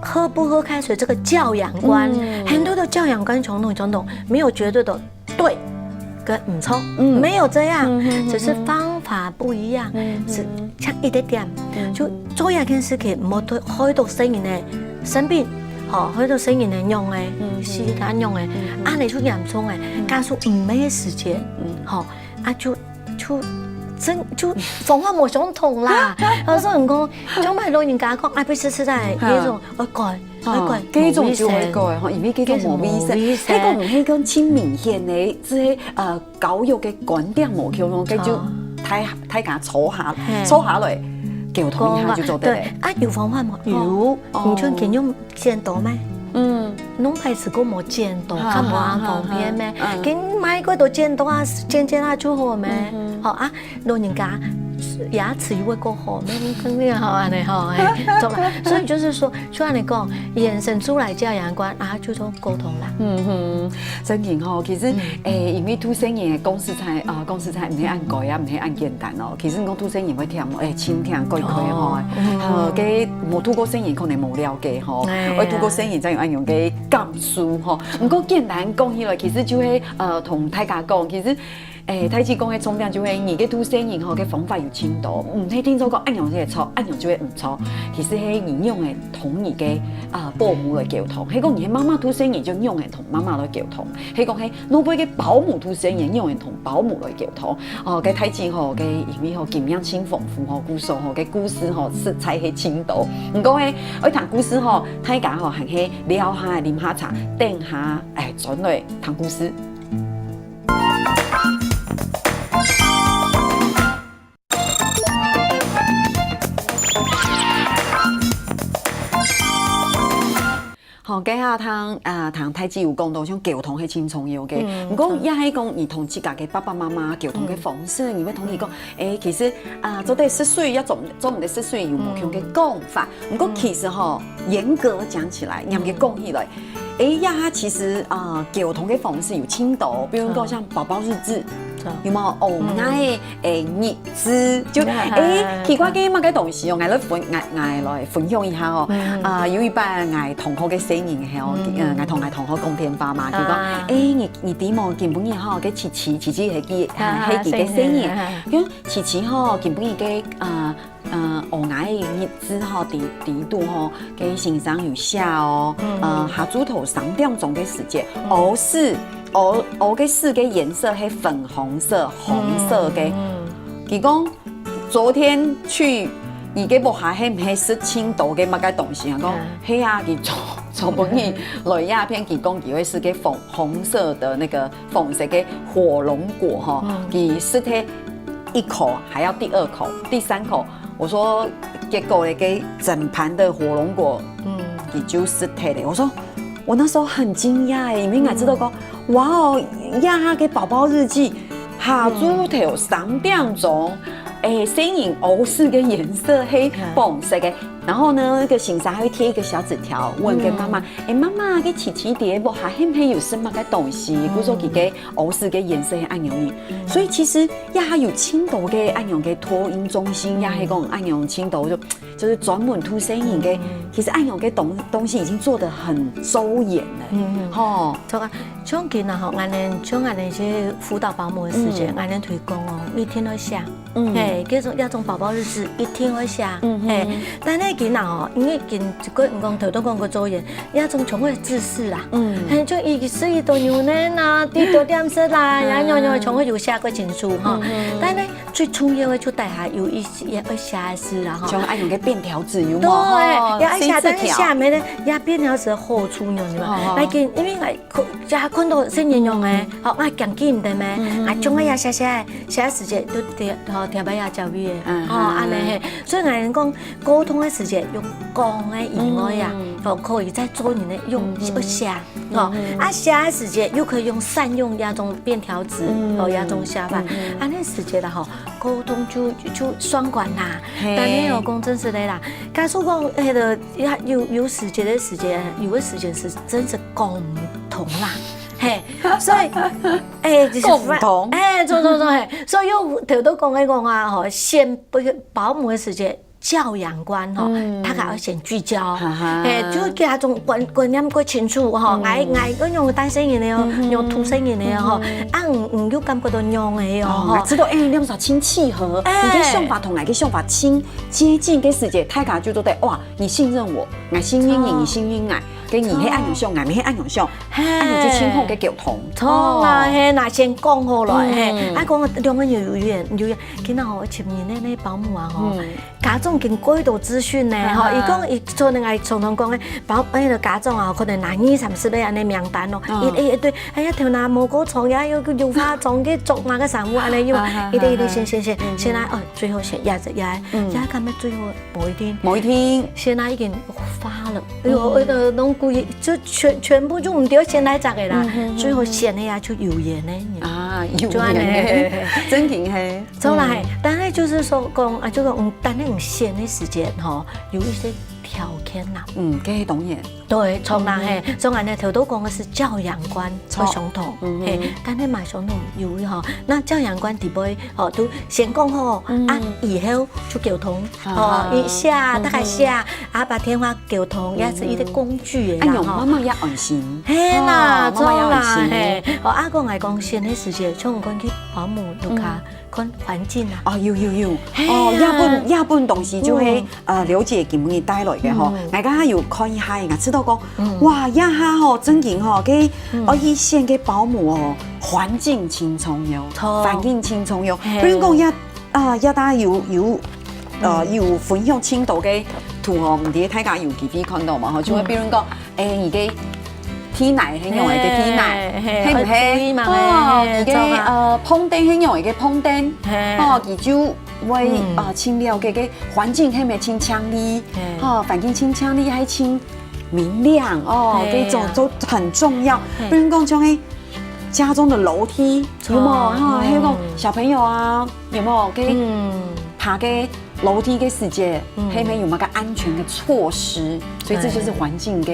喝不喝開水這個教養觀，嗯。很多的教養觀傳統，傳統，沒有絕對的 對，跟毋著，嗯。沒有這樣，嗯，嗯，嗯，只是方法不一樣，嗯，嗯。係差一點點。嗯，就做一件事情，毋好對，害到細人仔生病，吼，害到細人仔仰仔，嗯，嗯。死啊仰仔，嗯，嗯。恁樣就嚴重了。嗯。假使毋係時節，嗯。吼，啊就，就真，就方法無相同啦。有時候人講，像𠊎老人家講，啊，不是實在，哈。那種，愛改 哦，愛改，該種就會改吼，因為該種無衛生。該種毋係講盡明顯个，係，呃，教育个觀點無共樣，該就大，大家坐下，嘿。坐下來，溝通一下就做得了。對，啊，有方法無？有，哦。你像今用剪刀咩？嗯。攏歹勢過無剪刀，哈，較無恁方便咩？哈，哈，哈，嗯。今買過多剪刀啊，剪剪啊就好咩？嗯哼。好啊， 老人家牙齒又會過好，沒有，沒有好恁樣吼，哎，懂嗎？所以就是說，就恁樣講，延伸出來教養觀啊，就做溝通啦。嗯哼，真經吼，其實，嗯。欸，因為渡細人个講實在，啊，講實在，毋係恁該啊，毋係恁簡單哦。其實講渡細人會忝哦，欸，真忝，過一過吼，哦，嗯。呃，該無渡過細人可能無了解吼，哎呀。愛渡過細人才有恁樣个感受吼。毋過簡單講起來，其實就係，呃，同大家講，其實 欸，大姊講个重點就係，你个渡細人吼，个方法有盡多，毋係定著講恁樣就會著，恁樣就會毋著。其實係你仰仔同你个，啊，保姆來溝通，係講你係媽媽渡細人，就仰仔同媽媽來溝通；係講係外背个保姆渡細人，仰仔同保姆來溝通。哦，該大姊吼，該因為吼經驗盡豐富吼，故所吼，該故事吼實在係盡多。毋過係，愛聽故事吼，大家吼還係尞下啉下茶，等下，欸，轉來聽故事。好，該下聽，啊，聽大姊有講到，像溝通係盡重要个。嗯，毋過，也係講你同自家个爸爸媽媽溝通个方式，你會同佢講，欸，其實，啊，做得食水，也做，做毋得食水，有無共个講法。毋過其實吼，嚴格講起來，嚴格講起來，欸，也其實，啊，溝通个方式有盡多，比如講像寶寶日誌，有無？哦，𠊎个，欸，日誌，就，欸，奇怪，該麼个東西哦，𠊎來分，𠊎，𠊎來分享一下哦。啊，有一擺𠊎同學个生日吼，呃，𠊎同𠊎同學講電話嘛，佢講，欸，你，你知無？今晡日吼，該琪琪，琪琪係佢，係佢个生日，佢講琪琪吼，今晡日个，呃， 呃，學𠊎个日誌吼，底，底肚吼，該先生有寫哦，呃，下晝頭三點鐘个時節，屙屎，屙，屙个屎个顏色係粉紅色、紅色个。佢講，昨天去你个屋下係毋係食盡多个麼个東西啊？講，係啊，佢昨，昨晡日來這片，佢講佢會食个紅，紅色的那個紅色个火龍果吼，佢食忒一口，還要第二口、第三口， 我說，結果咧，該整盤的火龍果，嗯，佢就食忒了。我說，我那時候很驚訝欸，因為𠊎知道講，哇哦，這下个寶寶日誌，下晝頭三點鐘，欸，細人屙屎个顏色係紅色个。然後呢，那個先生還會貼一個小紙條，問該媽媽，欸，媽媽，該琪琪在屋下係毋係有食麼个東西？故所佢个屙屎个顏色係恁樣呢。所以其實 也還有盡多个恁樣个托嬰中心，也係講恁樣盡多就，就是專門托細人个，其實恁樣个東，東西已經做得很周延了，吼。著啊，像今啊吼，𠊎等，像𠊎等去輔導保姆个時節，𠊎等推廣哦，一定愛寫。嘿，這種，這種寶寶日誌一定愛寫。嘿，但係今啊吼，因為今，這個，你講頭先講个周延，這種全部係知識啦。嘿，就一十一度牛奶啦，幾多點色啦，然後，然後全部有寫个清楚吼。但係 最重要个就底下有一些愛寫个字啦，吼。像愛用个便條紙有無？對，吼，也愛寫，但是寫無呢，也便條紙好處用，有無？哦。來，因為𠊎看，也看到細人用个，吼，𠊎講緊个咩，𠊎將个也寫寫，寫時節都貼，吼，貼在也交位个，吼，恁呢嘿。所以𠊎人講，溝通个時節用講个以外啊，吼，可以再做人个用，用寫。 哦，啊，寫个時節又可以用善用這種便條紙，哦，這種寫法，恁呢時節啦吼，溝通就，就雙管啦。嘿。但係哦，講真實个啦，假使講，迄個，有，有時節个時節，有个時節係真係講毋通啦，嘿，所以，欸，就是講毋通。欸，著著著，嘿，所以又頭拄講个講啊，吼，先保姆个時節， 教養觀吼，大家愛先聚焦，嘿，就佢該種觀，觀念較清楚吼，𠊎，𠊎愛仰帶細人仔哦，仰帶細人仔哦吼，啊，你，你就感覺到仰仔哦吼。哦，𠊎知道，欸，你兩儕盡契合，欸，你个想法同𠊎个想法盡接近个時節，大家就做得，哇，你信任我，𠊎信任你，你信任𠊎，跟你係恁樣想，𠊎乜係恁樣想，嘿，恁樣就盡好个溝通。著啦，哦。嘿，若先講好來，嘿，啊，講兩個人有緣，有緣，今仔吼，尋人个那保姆啊吼， 家長已經過多資訊呢，吼，佢講佢昨日𠊎常常講个，包，迄個家長啊，可能拿二三十个安尼名單咯，一一一對，哎呀，頭那毛膏床呀，又又化妝个做麼个衫褲安尼又，一對一對先先先先來，哦，最後選呀這呀，呀，他們最後無一定，無一定，先來已經花了，哎呦，那個攏故意就全全部就毋對，先來這個啦，最後選个呀就有緣呢，啊，有緣呢，真經嘿。 著啦，嘿，但係就係講講啊，就講，嗯，等你選个時節吼，有一些條件啦。嗯，這當然。對，著啦，嘿，所以呢，頭拄講个係教養觀不相同，嘿，但係嘛相同有吼，那教養觀底背吼，都先講好啊，以後就溝通，吼，一下大概下啊，把電話溝通，也係一個工具个啦，吼。哎喲，媽媽也安心，嘿啦，著啦，媽媽也安心，嘿，哦，啊，講來講，選个時節，像講去保姆屋下。 看環境啊。哦，有有有，哦，這本這本東西就係呃劉姐今晡日帶來个吼，𠊎剛剛有看一下，𠊎知道講，哇，這下吼真經吼，該愛去選个保姆哦，環境盡重要，環境盡重要。比如講這啊，這搭有有呃有分享盡多个圖哦，毋知大家有機會看到無吼？就係比如講， 欸，你个地泥係仰仔个地泥，係毋係？哦，你个呃碰釘係仰仔个碰釘，哦，佢就會呃盡了解个環境係毋係盡淨俐，哦，環境盡淨俐還盡明亮哦，係啊。該種都很重要。係。比如講像該家中的樓梯，有無？著。哈，還有講小朋友啊，有無？該嗯。爬該樓梯个時節，嗯。係無有麼个安全的措施？所以這就是環境个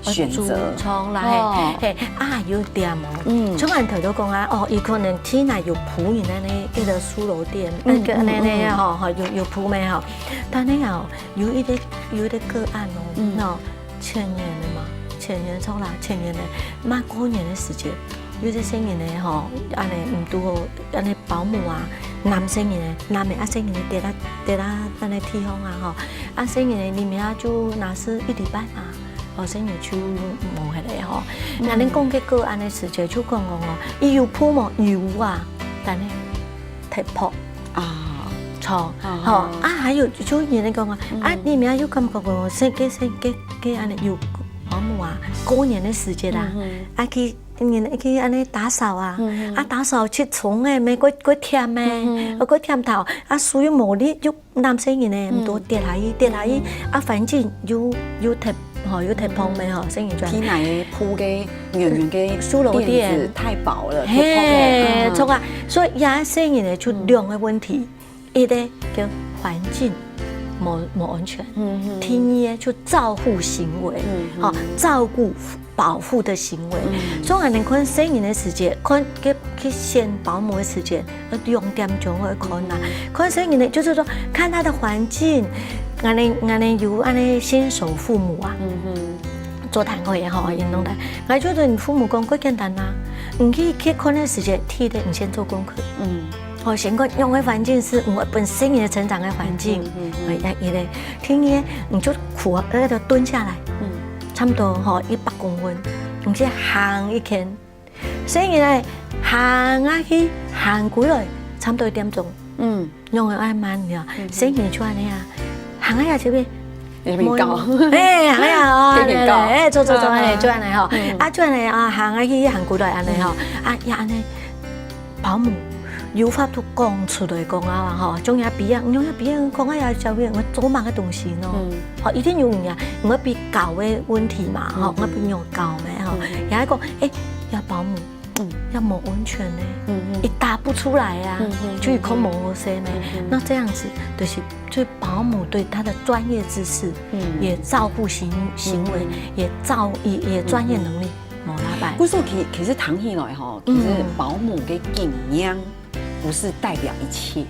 選擇。著啦，哦。係，係，啊，有一點哦，嗯。像恁頭都講啊，哦，佢可能地泥有鋪人个呢，該個手路墊，嗯，該個恁呢呢，嗯，嗯。吼，吼，有，有鋪無吼？但係哦，有一個，有一個個案哦，嗯。喏， 青年个嘛，青年著啦，青年个，嘛過年个時節，有兜細人仔吼，恁呢毋堵好，恁呢保姆啊，男細人仔，男个啊細人仔跌啊跌啊恁呢地方啊吼，啊細人仔裡面啊就若係一禮拜啊，哦細人就無忒了吼。嗯。𠊎等講該個案个時節，就講講哦，佢有鋪無？有啊，但係忒薄。啊。著，啊。吼，啊還有就人家講啊，啊嗯。裡面有感覺講，細个細个个恁呢有 保姆啊，過年个時節啊，嗯哼。啊去，嗯，去恁呢打掃啊，嗯哼。啊打掃去沖个，乜過，過悿个，嗯哼。過悿頭，啊手又無力，又男細人仔，嗯。毋堵跌下去，跌下去，嗯。啊環境又，又忒，吼，又忒薄个吼，嗯。細人就地泥个鋪个，軟軟个手路墊。墊子太薄了，忒薄了，係，嗯。著啊，所以這細人仔就兩個問題。嗯。 一个叫環境無，無安全，嗯哼。第二个就照護行為，嗯哼。吼，照顧、保護的行為。嗯。所以𠊎等看細人个時節，看，去，去選保姆个時節，愛兩點鐘愛看啊。嗯。看細人个，就是說看他的環境，𠊎等，𠊎等有恁呢新手父母啊，嗯哼。座談會吼，嗯。運動的，𠊎就同父母講，蓋簡單啊，你去，去看个時節，第一个你先做功課。嗯。 吼，先看用个環境係𠊎本身个成長个環境，嗯，嗯，嗯。哎，一个，第二，你就苦，呃，蹲下來，嗯。差不多吼，一百公分，你先行一圈，所以呢，行下去，行過來，差不多一點鐘，嗯。用个愛慢呀，嗯。所以你就恁呢啊，行下去這邊， 你面高。哎，哎呀，哦，對，對，對，對，哎，著，著，著，啊。哎，就恁呢吼。嗯。啊，就恁呢啊，行下去，行過來恁呢吼。嗯。啊，也恁呢，保姆有法度講出來講啊吼，像這邊啊，像這邊講啊，這小朋友做麼个東西呢？嗯。吼，一定有影，𠊎比較个問題嘛，吼，嗯。𠊎比較高个吼，嗯。也講，哎，這保姆 嗯。也無安全呢，嗯，嗯。佢打毋出來啊，嗯，嗯，就佢可能無好勢呢。嗯，嗯。那這樣子，就是對保姆對他的專業知識，嗯。也照顧行，行為，嗯，嗯。也照，也，也專業能力，嗯，嗯。無恁樣。故所其，其實談起來吼，嗯。其實保姆个經驗毋係代表一切。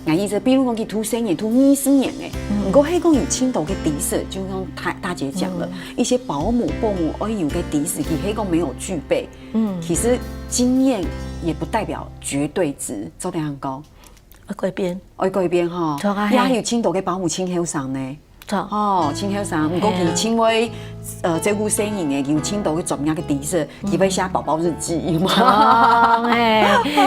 𠊎意思，比如講，佢讀三年、讀二十年呢，嗯。毋過係講有盡多个知識，就像大，大姐講个，嗯。一些保姆、保姆愛有个知識，佢係講沒有具備。 嗯。其實經驗也不代表絕對值，做得恁樣講。愛改變。愛改變吼。著啊，也有盡多个保姆盡後生呢。嘿。著。吼，盡後生，毋過佢盡會，嘿啊。呃，照顧細人个，有盡多个專業个知識，嗯。佢會寫寶寶日誌，有無？著，嘿，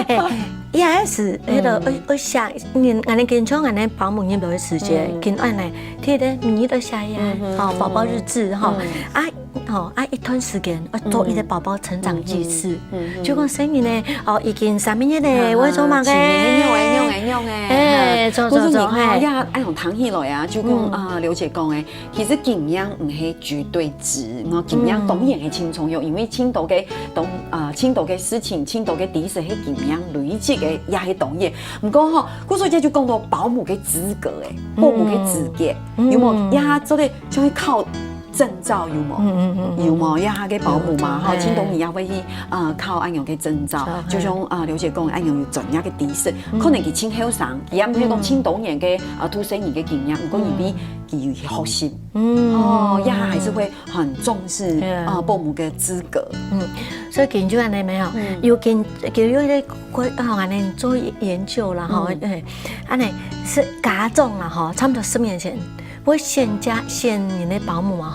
嘿，也係，彼个，嗯。愛，愛寫，嗯，恁樣緊張，恁樣保姆入來个時節，嗯。緊按呢，記得每日都寫呀，嗯哼，吼，寶寶日誌，吼，嗯。啊， 吼，啊，一段時間，啊，做一個寶寶成長記事。嗯，嗯，嗯，嗯。就講細人呢，哦，已經三個月了，啊，會做麼个？幾年，仰仔，仰仔，仰仔。哎，做，做，做，故所以吼，嘿。也愛用談起來啊，就講，嗯。啊，了解講，哎，其實經驗毋係絕對值，吼，經驗當然係盡重要，嗯。因為盡多个東，啊，盡多个事情，盡多个知識，係經驗累積个，也係當然。毋過吼，故所以這就講到保姆个資格，哎，保姆个資格，嗯。有無？嗯。也做得像係考 證照有無？嗯，嗯，嗯，嗯。有無？這下个保姆嘛，吼，嘿。盡多人也會去，呃，考恁樣个證照，著，就像，嘿。呃，了解講恁樣有專業个知識，嗯。可能佢盡後生，佢也毋係講盡多年个，嗯。呃，讀細人个經驗，毋過因為佢有學習，嗯。哦，這下還是會很重視，對啊。呃，保姆个資格。嗯，所以研究恁樣無吼，嗯。有研，有一個，啊，恁樣做研究啦，吼，嗯。嘿，恁樣係家長啦，吼，差不多十年前， 會選家，選人个保姆啊，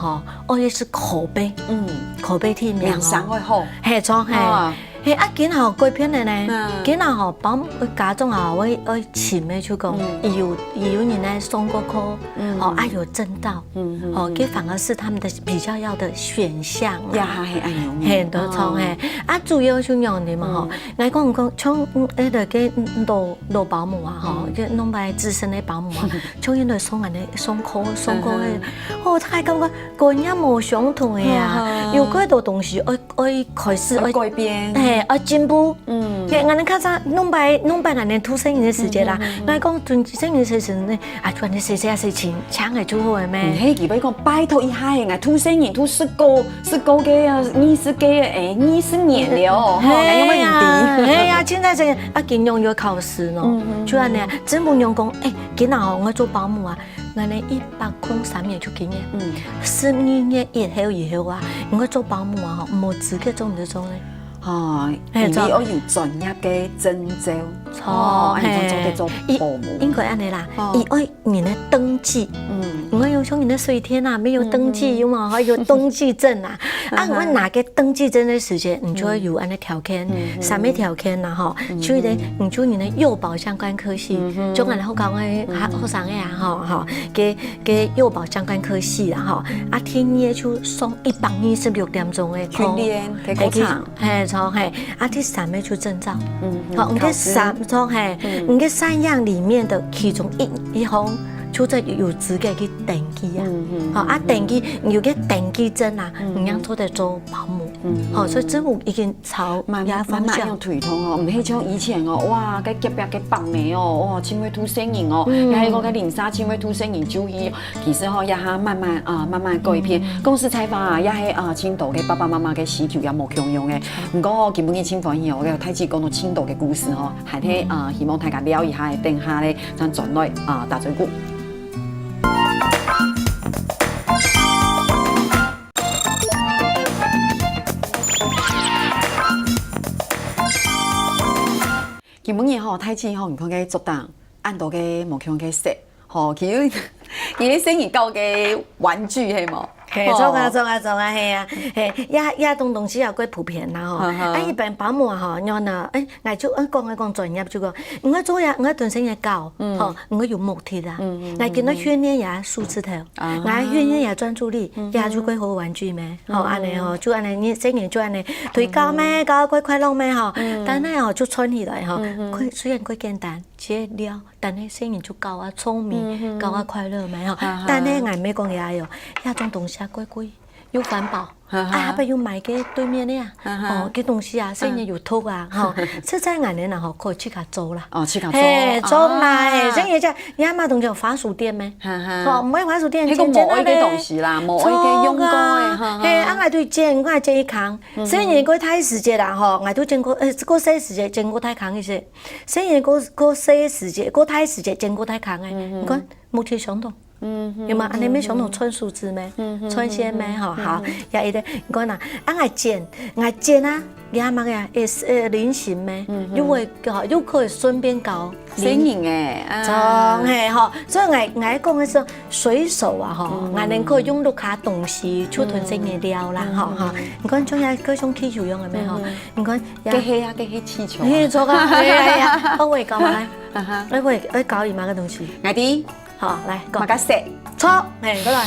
吼，愛个係口碑，嗯。口碑第一名哦。名聲愛好。嘿，著，嘿。啊。嘿，啊，今下改變了呢，嗯。今下吼，保姆家長啊，會，會請的，就講，嗯。有，有人來上過課，嗯。哦，啊，有證照，嗯，嗯，哦，嗯。這反而是他們的比較要的選項啊。呀，係恁樣呢。嘿，對，哦。從嘿，啊，主要就恁樣嘛吼。嗯。𠊎講講，像，嗯，那個，嗯，老，老保姆啊，吼，嗯。就弄擺資深的保姆啊，像因為上恁呢，上課，上課的，嗯哼。哦，大家感覺觀念無相同的啊，嗯哼。有幾多東西，哦， 愛開始，愛改變。嘿，愛進步。嗯。嘿，𠊎等較早，弄擺，弄擺𠊎等渡細人个時節啦，嗯，嗯，嗯，嗯。𠊎講渡細人个時節呢，啊，就恁呢細細个事情，請个就好个咩？嗯，嘿，佢會講拜託一下，𠊎渡細人渡十個，十個个啊，二十個个，哎，二十年了，吼，嘿呀，𠊎又毋知。嘿呀，現在這個啊，金融有考試喏，嗯，嗯，就恁呢，嗯。真無用講，哎，今仔吼，𠊎做保姆啊， 𠊎呢一百空三年就經驗，嗯。十二月以後以後啊，你愛做保姆啊，吼，無資格做毋得做呢。哦，嘿，做。因為愛有專業个證照，著，哦，恁樣做得做保姆。嘿。應，應該恁呢啦，哦。佢愛人个登記，嗯。你愛用像人个水電啊，沒有登記，嗯，嗯。有無？還有登記證啊。啊，嗯哼。你愛拿个登記證个時節，你就愛有恁呢條件，嗯哼。三個條件啦，吼，嗯哼。就係你就你个幼保相關科系，嗯哼。將來好講个，嗯。學生个啊，吼，吼。 个，个幼保相關科系啦，吼。啊，天天就上一百二十六點鐘个課。訓練个課程。嘿，著，嘿。啊，第三個就證照。嗯，嗯，吼，你个三，考試。著，嘿，嗯。你个三樣裡面的其中一，一項，就做有資格去登記啊。嗯，嗯，吼，啊，嗯，嗯。登記，你有个登記證啊，嗯，你正做得做保姆。嗯，吼，嗯。所以政府已經 朝慢，這方向。慢慢用推動哦，毋係像以前哦，哇，該隔壁个伯姆哦，哇，真會渡細人哦，嗯。也係講該鄰舍真會渡細人就醫。其實吼，這下慢慢啊，慢慢改變。嗯。講實在話啊，也係啊，盡多个爸爸媽媽个需求也無共樣个。毋過哦，今晡日盡歡喜哦，𠊎个大姊講到盡多个故事哦，還係啊，希望大家尞一下，等下咧，正轉來啊，打嘴鼓。 今晡日吼，大姊吼，你看該桌頂恁多个無共个色，吼，佢有，佢有細人搞个玩具係無？嘿，吼。著啊，著啊，著啊，嘿啊，嘿，這，這種東西啊，較普遍啦吼。哈哈。啊，一般保姆啊吼，你看啊，哎，𠊎就，嗯，講，講專業就講，你愛做呀，你愛同細人搞，嗯。吼，你愛有目的啦。嗯，嗯，嗯，嗯。𠊎今日訓練這手指頭， 啊。𠊎訓練這專注力，嗯哼。這就較好玩具咩？吼，嗯。恁呢吼，就恁呢，你細人就恁呢，推高咩，嗯。高較快樂咩吼？嗯。但係吼，就串起來吼，嗯哼。較，雖然較簡單，只係尞，但係細人就較啊聰明，嗯哼。較啊快樂咩吼？哈哈。但係𠊎毋係講這喲，這種東西啊，較貴，又環保。 哈哈。啊，還有買个對面个啊，哈哈。哦，个東西啊，嗯。細人有毒啊，吼，實在恁呢啦，吼，可以自家做啦。哦，自家做。嘿，做啦，啊。嘿，像這隻，你阿媽同講番薯店咩？哈哈。吼，毋係番薯店，那個無愛个東西啦，簡簡單單。無愛个用過个，做啊。哈哈。嘿，啊，𠊎就剪，𠊎剪一空。嗯哼。細人較大時節啦，吼，𠊎就剪過，呃，較細時節剪較大空一些。細人較，較細時節，較大時節剪較大空个。嗯哼。你看，目的相同。 嗯哼，有無？恁呢乜想到串手指咩？嗯哼，串線咩？吼，嗯哼，好，嗯哼。也一個，你看啊，啊，𠊎剪，𠊎剪啊，也麼个啊，也係，呃，菱形咩？嗯哼。又會，吼，又可以順便搞菱，細人个，啊。長，嘿，吼，所以𠊎，𠊎講个係隨手啊，吼，嗯。𠊎能夠用到卡東西，就同細人尞啦，嗯。吼，嗯。吼。你看，像也，各種氣球用个咩，吼？嗯。你看，也，該係啊，該係氣球啊。嘿，著啊，嘿，嘿，嘿，哦，𠊎搞嘛，啊哈。哎，𠊎，𠊎搞一麼个東西？𠊎知。 好，來，講。麼个色？著，嘿，過來。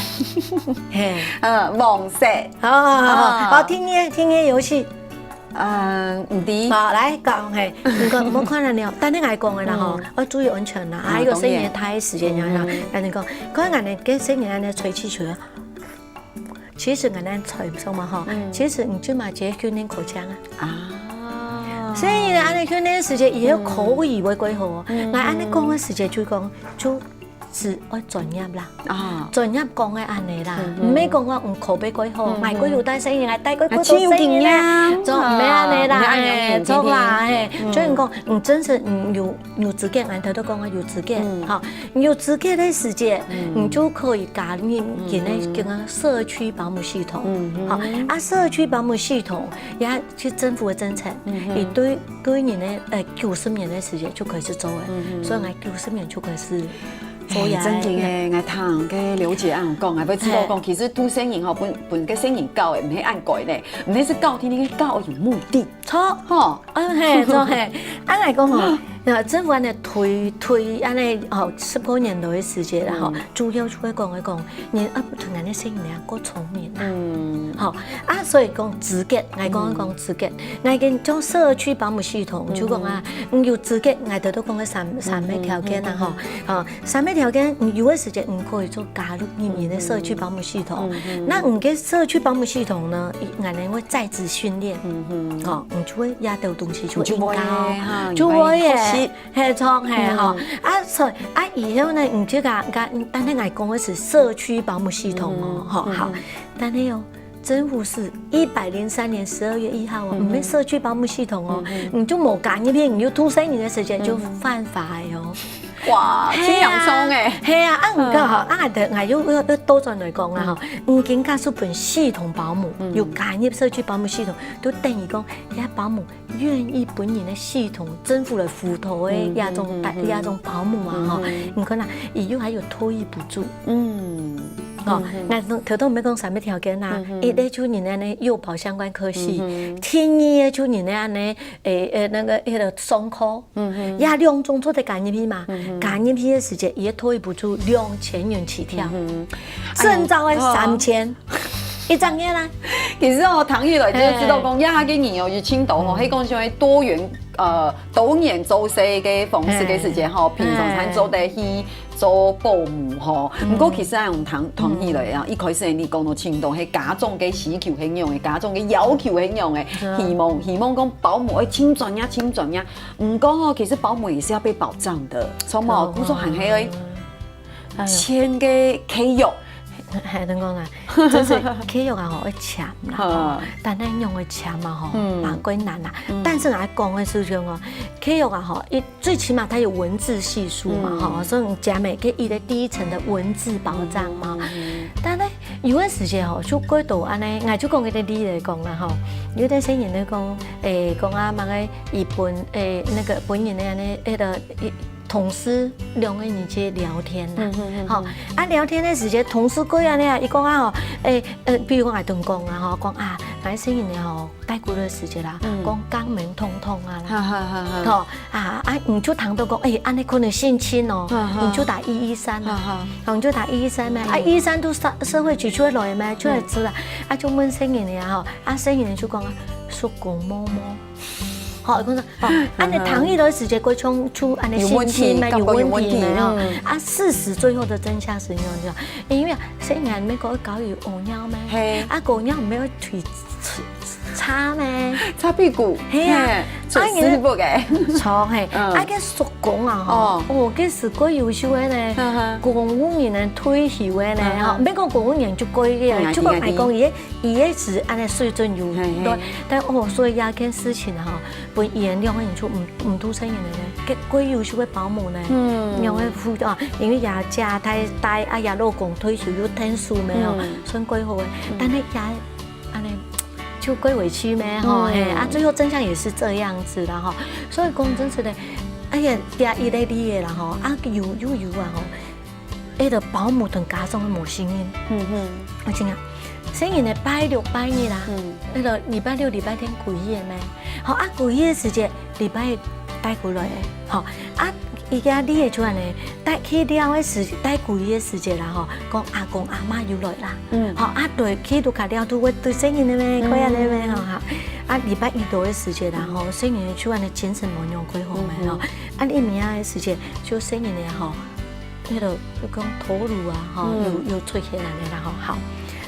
嘿。呃，黃色。好，好，好，好。啊。好，聽音樂，聽音樂遊戲。呃，毋知。好，來，講，嘿，你講，莫看了了，等下𠊎講个啦，吼，嗯。愛注意安全啦，啊，還有細人个時間，啊，當然。然後，嗯。然後你講，看𠊎等个細人恁呢吹氣球啊。 其實𠊎等吹毋上嘛吼，嗯。其實你就嘛直接訓練口腔啊。啊。所以呢，恁呢訓練時節以後口語會較好哦。嗯。𠊎恁呢講个時節就講，就係愛專業啦。啊。專業講个恁呢啦，嗯。毋係講講，嗯，口碑較好，嗯。買過有帶細人，還帶過幾多細人呢，啊，就毋係恁呢啦，啊，毋係恁樣，嘿，著啦，嘿，嗯。所以講，你真實，你有 有資格，𠊎頭先講个有資格，嗯。吼，你有資格个時節，嗯。你就可以加入今个，嗯，嗯。今个社區保姆系統，嗯，嗯。吼，啊，社區保姆系統也係政府个政策，嗯，嗯。佢對個人个，呃，九十年个時節就開始做个，嗯，嗯。所以𠊎九十年就開始做呀。哎，真个耶，𠊎聽个了解恁樣講，𠊎會知道講，嘿。其實渡細人吼，分，分个細人教个，毋係恁該呢，毋係係教天天个教有目的。著。吼。嗯，嘿，著，嘿。啊，𠊎講吼，那政府恁樣推，推恁樣吼，十過年來个時節啦，吼，嗯。主要就會講，會講，你啊，同恁樣細人啊，過聰明啊。嗯。吼，啊，所以講資格，𠊎講，嗯。講資格，𠊎跟種社區保姆系統，就講啊，嗯，有資格，𠊎頭都講个三，三个條件啊，吼，吼， 三个條件，你有个時節你可以做加入你个社區保姆系統。嗯哼。那你个社區保姆系統呢，佢，𠊎等會在職訓練。嗯哼。吼，你就會這兜東西就會應該哦，你就會哈，就會耶，你會學習。嘿，著，嘿，吼。嗯。啊，所以，啊，以後呢，你就講，講，但係𠊎講个係社區保姆系統哦，嗯哼，吼，好。嗯哼。但係哦， 政府係一百零三年十二月一號哦，嗯哼。毋係社區保姆系統哦，嗯哼。你就無加入去，你就渡細人个時節就犯法个哦。嗯哼。哇，嘿啊，真嚴重欸。嘿啊，啊，毋過吼，嗯。啊，對，𠊎又，又，又倒轉來講啊吼，嗯。你今假使分系統保姆，嗯。有加入社區保姆系統，就等於講，人家保姆願意分你个系統政府來輔導个，嗯哼，這種，嗯哼。這種保姆啊吼，嗯哼。你看啊，佢又還有托育補助。嗯。 哦，嗯哼。𠊎頭，頭先毋係講三个條件啊，嗯哼。一个就你个呢幼保相關科系，嗯哼。第二个就你个恁樣，誒，誒，該个，該个上課，嗯哼。這兩種做得加入去嘛，嗯哼。加入去个時節，佢个托育補助兩千元起跳，嗯哼。哎喲，深造个三千，哦。一隻月啦。其實哦，聽起來就知道講，嘿。這下个人哦，有青島吼，嗯。係講像多元，呃，多元做事个方式个時節吼，嘿。平常時做得去 做保姆吼。嗯。毋過其實啊，用聽，聽起來啊，嗯。一開始你講到青島，係家長个需求係恁樣个，家長个要求係恁樣个，係啊。希望，希望講保姆愛盡專業，盡專業。毋過吼，其實保姆也是要被保障的，著無？哦。工作還係愛哎喲。簽个契約。還能講啊，真係契約啊吼，愛簽啦吼，嗯。但係用个簽嘛吼，嗯。蠻困難啦。嗯。但是𠊎講个事情哦，契約啊吼，一 最起碼佢有文字敘述嘛，嗯。吼，所以你講个，佢个第一層个文字保障嘛。嗯，嗯，嗯。但係有个時節吼，就過到恁樣，𠊎就講一個例來講啦吼，有兜細人咧講，誒，講啊，麼个佢分，誒，該个分人个恁樣，該个，誒，同事兩個人去聊天啦，嗯，嗯，嗯，吼，嗯。啊，聊天个時節，同事過恁樣啊，佢講啊吼，誒，呃，比如講𠊎同講啊吼，講啊，𠊎細人仔吼， 帶過个時節啦，嗯。講肛門痛痛啊啦。哈哈哈哈。吼，啊，啊，你就聽到講，誒，恁樣可能性侵哦，哈哈。你就打一一三啊。哈哈。吼，你就打一一三咩？啊，嗯。一一三都社，社會局就會來咩？就會知啦。嗯。啊，就問細人仔啊，吼，啊，細人仔就講啊，叔公摸摸。吼，講說，哦，恁樣聽起來時節，過像就恁樣性侵咩？有問題，感覺有問題，有問題咩？吼，嗯。啊，事實最後的真相是怎樣？因為細人仔毋係講搞有屙尿咩？嘿。啊，屙尿毋係愛推 擦咩？擦屁股，係啊。嘿，做師傅个。著，嘿，嗯。啊，該叔公啊，吼，哦。哦，該係過優秀个呢，哈哈。公務員呢，退休个呢，哈哈。吼，毋係講公務員就過个，嗯，就講，哎，講佢个，佢个係恁樣水準有，嘿，嘿。對，但哦，所以這件事情啊，吼，分佢兩個人就毋，毋渡細人仔呢，該過優秀个保姆呢，嗯。兩個輔導，因為這家太大，啊，這老公退休又𢯭手咩，吼，嗯。算過好个，嗯。但係這 恁樣就過委屈咩，吼，嗯。嘿，啊，最後真相也是這樣子啦，吼。所以講真實个，哎呀，第一个例个啦，吼，啊，有，有，有啊，吼，該个保姆同家長無信任。嗯哼。我真个，細人仔拜六、拜日啦，嗯。該个禮拜六、禮拜天歸去个咩，吼，啊，歸去个時節，禮拜一帶過來个，吼，啊， 佢个例个就恁樣，帶去尞个時，帶歸去个時節啦吼，講阿公阿嬤又來啦，嗯。吼，啊，來去都較尞，都會對細人仔咩，嗯。過恁樣咩，吼，哈。啊，禮拜一到个時節啦吼，嗯。細人仔就恁樣精神無恁樣過好咩，吼。嗯哼。啊，你明仔个時節，就細人仔吼，該个就講頭顱啊，吼，嗯。有，有出血恁樣啦，吼，好。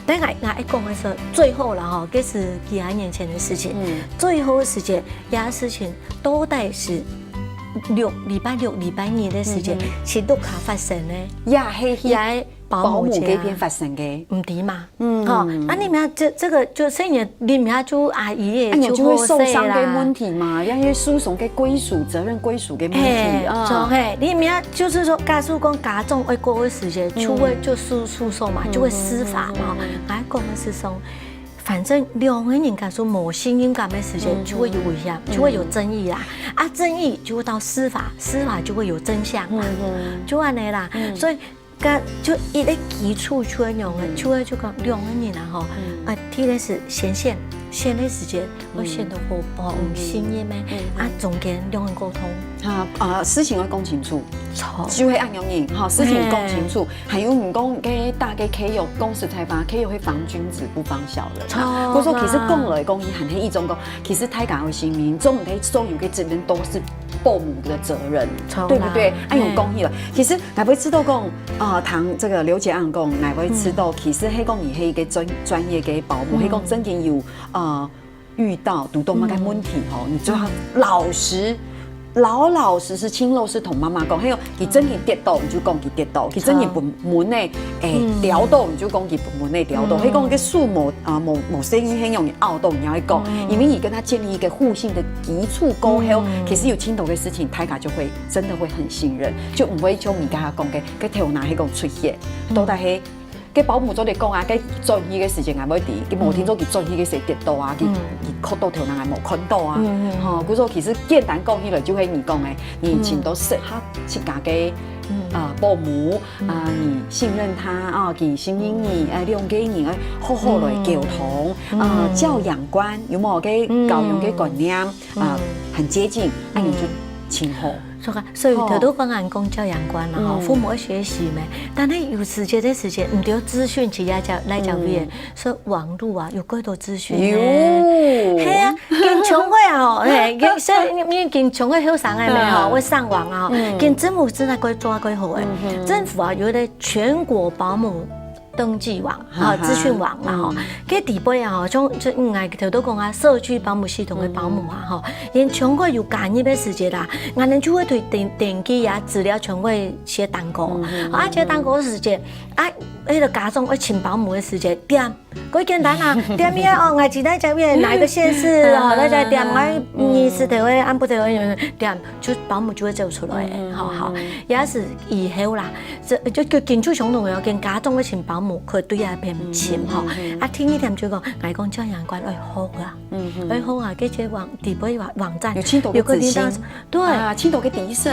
但𠊎，𠊎愛講个係最後啦吼，這係幾下年前个事情。嗯。最後个時節，這事情 到底係六，禮拜六、禮拜日个時節，嗯哼。係在屋下發生个，也係去也係保姆該片發生个。毋知嘛。嗯。吼，啊，你們這，這個就細人，你們就阿姨个，啊，你就會受傷个問題嘛，就好勢啦。也係訴訟个歸屬，責任歸屬个問題，嘿，啊。著，嘿，你們就是說，假使講家長愛告个時節，嗯。就會就訴，訴訟嘛，嗯，就會司法嘛，嗯，嗯，嗯。吼。𠊎講个係說，反正兩个人假使無信任感个時節，嗯哼。就會有危險，嗯。就會有爭議啦。啊，爭議就會到司法，司法就會有真相啦，嗯哼。就恁樣啦。嗯。所以，該就一个基礎就會用个，嗯。就會就講兩个人啊吼，嗯。啊，第一个係先選，選个時節，會選到好，嗯。哦，嗯。信任个，嗯。啊，中間兩个溝通。啊，啊，事情愛講清楚。 就係恁樣人，吼，事情講清楚。嘿。還有你講，該大家契約，講實在話，契約係防君子不防小人啊。著啊。故所其實講來講去，還係一種講，其實大家个性命，總體所有个責任都是保姆个責任，著啦。對不對？恁樣講起來，嘿。其實𠊎會知道講，啊，聽這個劉姐恁講，𠊎會知道，嗯。其實係講你係一個專，專業个保姆，嗯。係講真正有，啊， 遇到堵到麼个問題吼，嗯。你就要老實，老老實實、親老實同媽媽講。還有，佢真正跌倒，你就講佢跌倒；佢真正分蚊仔，欸，嗯。咬到，你就講佢分蚊仔咬到。嗯。係講該手無，啊，無，無細義，係容易拗到，你愛講。嗯。因為你跟他建立一個互信的基礎過後，嗯。其實有盡多个事情，大家就會，真的會很信任，就毋會像你剛剛講个，該頭那係講出血，嗯。到底係 該保姆做得講啊，該轉去个時間𠊎會知，佢無定著佢轉去个時跌倒啊，佢，嗯。佢磕到頭那𠊎無看到啊。嗯，嗯，嗯。吼，故所其實簡單講起來，就係你講个，你尋到適合自家个，嗯。啊，保姆，嗯。啊，你信任他，啊，佢信任你，嗯。啊，兩个人愛好好來溝通，嗯。啊，嗯。教養觀，有無？該教養个觀念，嗯。啊，嗯。很接近，啊，你就嗯。盡好。 所以，所以頭拄講恁講教養觀啦，吼，嗯。父母愛學習咩？但係有時節个時節，毋對資訊直接教，來教別人，嗯。所以網路啊，有幾多資訊呢？有。係啊，緊衝過啊，吼，嘿，緊，所以你緊衝過後生个咩，吼，嗯。會上網啊，吼，嗯。緊政府正在過做過好个。嗯哼。政府啊，有一個全國保姆 登記網，哈哈。啊，資訊網啦，吼。嗯。該底背啊，吼，像，像，嗯，𠊎頭拄講啊，社區保姆系統个保姆啊，嗯。吼，因全國有加入个時節啦，𠊎等就會對登，登記啊，資料全部會寫單個。嗯哼。啊，寫單個个時節，啊，那個家長愛請保姆个時節，點，過簡單啊，點呀，哦，𠊎今天在哪一個縣市，哦，嗯，那在點，嗯，嗯。𠊎二十頭个，暗晡頭个，點，就保姆就會走出來，嗯，嗯，吼，吼，嗯。也係以後啦， 這，就，就緊就相同个，跟家長个尋保姆，可以對啊，別人尋吼。嗯，嗯，嗯。啊，第二點就講，𠊎講教養觀愛好啊，嗯，嗯。愛好啊，這些網，底背網，網站，有盡多个有个領導，資訊。對。啊，盡多个知識。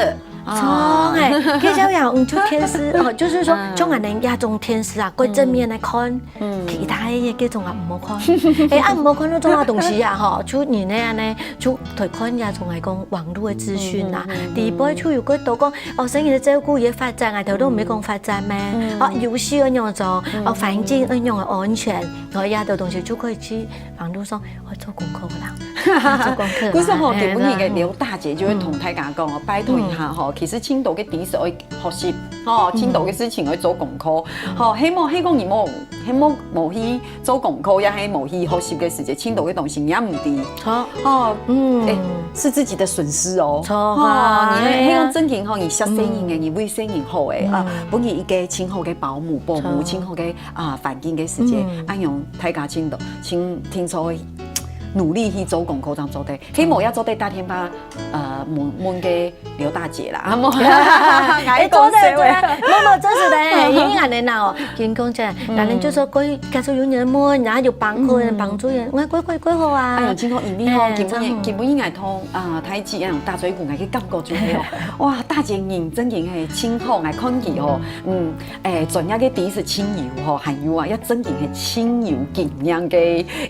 啊。著欸，這些人就天使，哦，就是說，嗯。像恁樣這種天使啊，過正面來看，嗯。其他个這種啊，毋好看。欸，啊，毋好看那種啊東西啊，吼，就你那樣呢，就 推看這種來講網路个資訊啊，嗯，嗯，嗯，嗯。底背就有幾多講，哦，細人仔照顧个發展啊，頭拄毋係講發展咩？嗯。哦，遊戲愛仰做，嗯，哦，環境愛仰个安全，哦，這兜東西就可以去網路上，哦，做功課啦，做功課啦。故所吼，嘿，今晡日个劉大姐就會同大家講哦，嗯。拜託一下吼，嗯。其實盡多个知識愛學習，吼，嗯。盡多个事情愛做功課，嗯。吼，希望，希望你無，希望無去 做功課也係無去學習个時節，盡多个東西你也毋知。好。哦，嗯。欸，是自己的損失哦。著啊。哦，你係，係講正經吼，你惜細人仔，嗯。你為細人好欸，啊，嗯。分佢一個盡好个保姆、保姆，著。盡好个，啊，環境个時節，嗯。恁樣大家盡多，盡，盡做努力去做功課，正做得。希望也做得打電話，呃，問，問个 劉大姐啦，啊，無，欸，做得，做得，無，無，做得咧，因為恁樣哦，緊講起來，嗯。人就說，過去，假如有人問，然後有幫助人，嗯。幫助人，𠊎過，過，過好啊。哎喲，真好，因為吼，欸，今晡日，真好。今晡日𠊎同，啊，大姐恁樣打嘴鼓，𠊎个感覺就係哦，哇，大姐人正經係真好，𠊎看佢吼，嗯，欸，專業个知識真有吼，還有啊，也正經係真有經驗个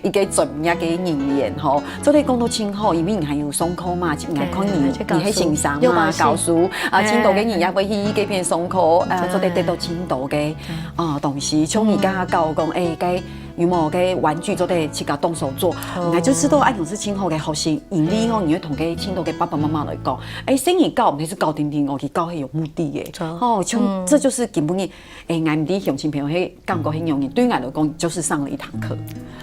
一個專業个人員吼。 做得講到真好，因為你還有上課嘛，𠊎看你，對，你係先生嘛，有老師。教書，啊，欸。盡多个人也會去該片上課，啊，對。做得得到盡多个，嗯。啊，東西。像你剛剛教講，欸，該有無該玩具做得自家動手做，哦。你就知道，啊，有時盡好个學習，因為吼，你會同該盡多个爸爸媽媽來講，欸，細人教毋係教定定哦，佢教係有目的个。對。吼，像，嗯。這就是根本个，欸，𠊎毋知鄉親朋友係 感覺很容易，對𠊎來講就是上了一堂課，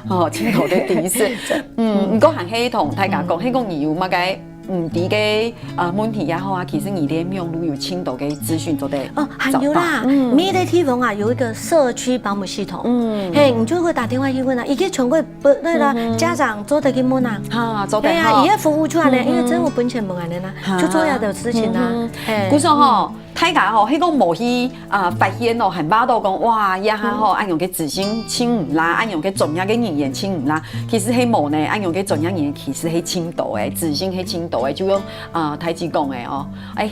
哦，盡多个知識。嗯，毋過還係同大家講，嗯。係講你有麼个毋知个，呃，問題也好啊，其實你連網路有盡多个資訊做得哦，還有啦，找到。嗯。每個地方啊有一個社區保姆系統，嗯。嘿，你就會打電話去問啊，已經全國不，那個嗯哼。家長做得去問啊。哈，做得哈。對啊，伊个服務出來呢，嗯哼。因為政府本錢無恁樣啦，哈。就做這樣的事情啊。嗯哼。嘿。故所吼，嗯。大家吼，係講無去啊發現哦，還話到講哇，這下吼，恁樣个資訊盡毋罅，恁樣个專業个語言盡毋罅。其實係無呢，恁樣个專業語言其實係盡多个，資訊係盡多个，就用啊大姊講个哦，哎。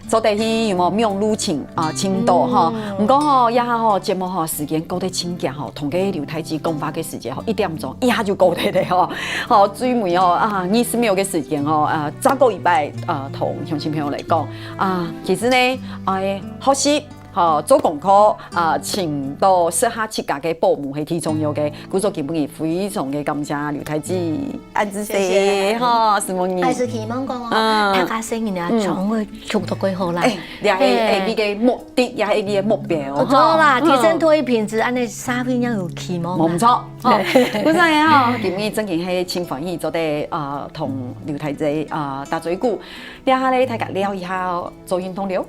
做得去有無網路尋啊尋到吼，毋過吼，這下吼節目吼時間過得盡遽吼，同个劉大姊講話个時間吼，一點鐘一下就過忒了吼，吼最尾吼啊二十秒个時間吼，啊再過一擺啊同鄉親朋友來講啊，其實呢，哎，學習。吼，做功課啊，尋到適合自家个保姆係最重要个。故所今晡日非常个感謝劉大姊，恁仔細吼，承蒙你。還係希望講哦，嗯大家細人啊，嗯總會做到較好啦。哎，這係哎，你个目的，也係你个目標，哦，做啦，吼提升托育品質，恁樣社會也有希望啦。無錯，吼，故所呢吼，今日正經係盡歡喜做得啊，同劉大姊啊打嘴鼓。這下咧，大家尞一下哦，做運動了。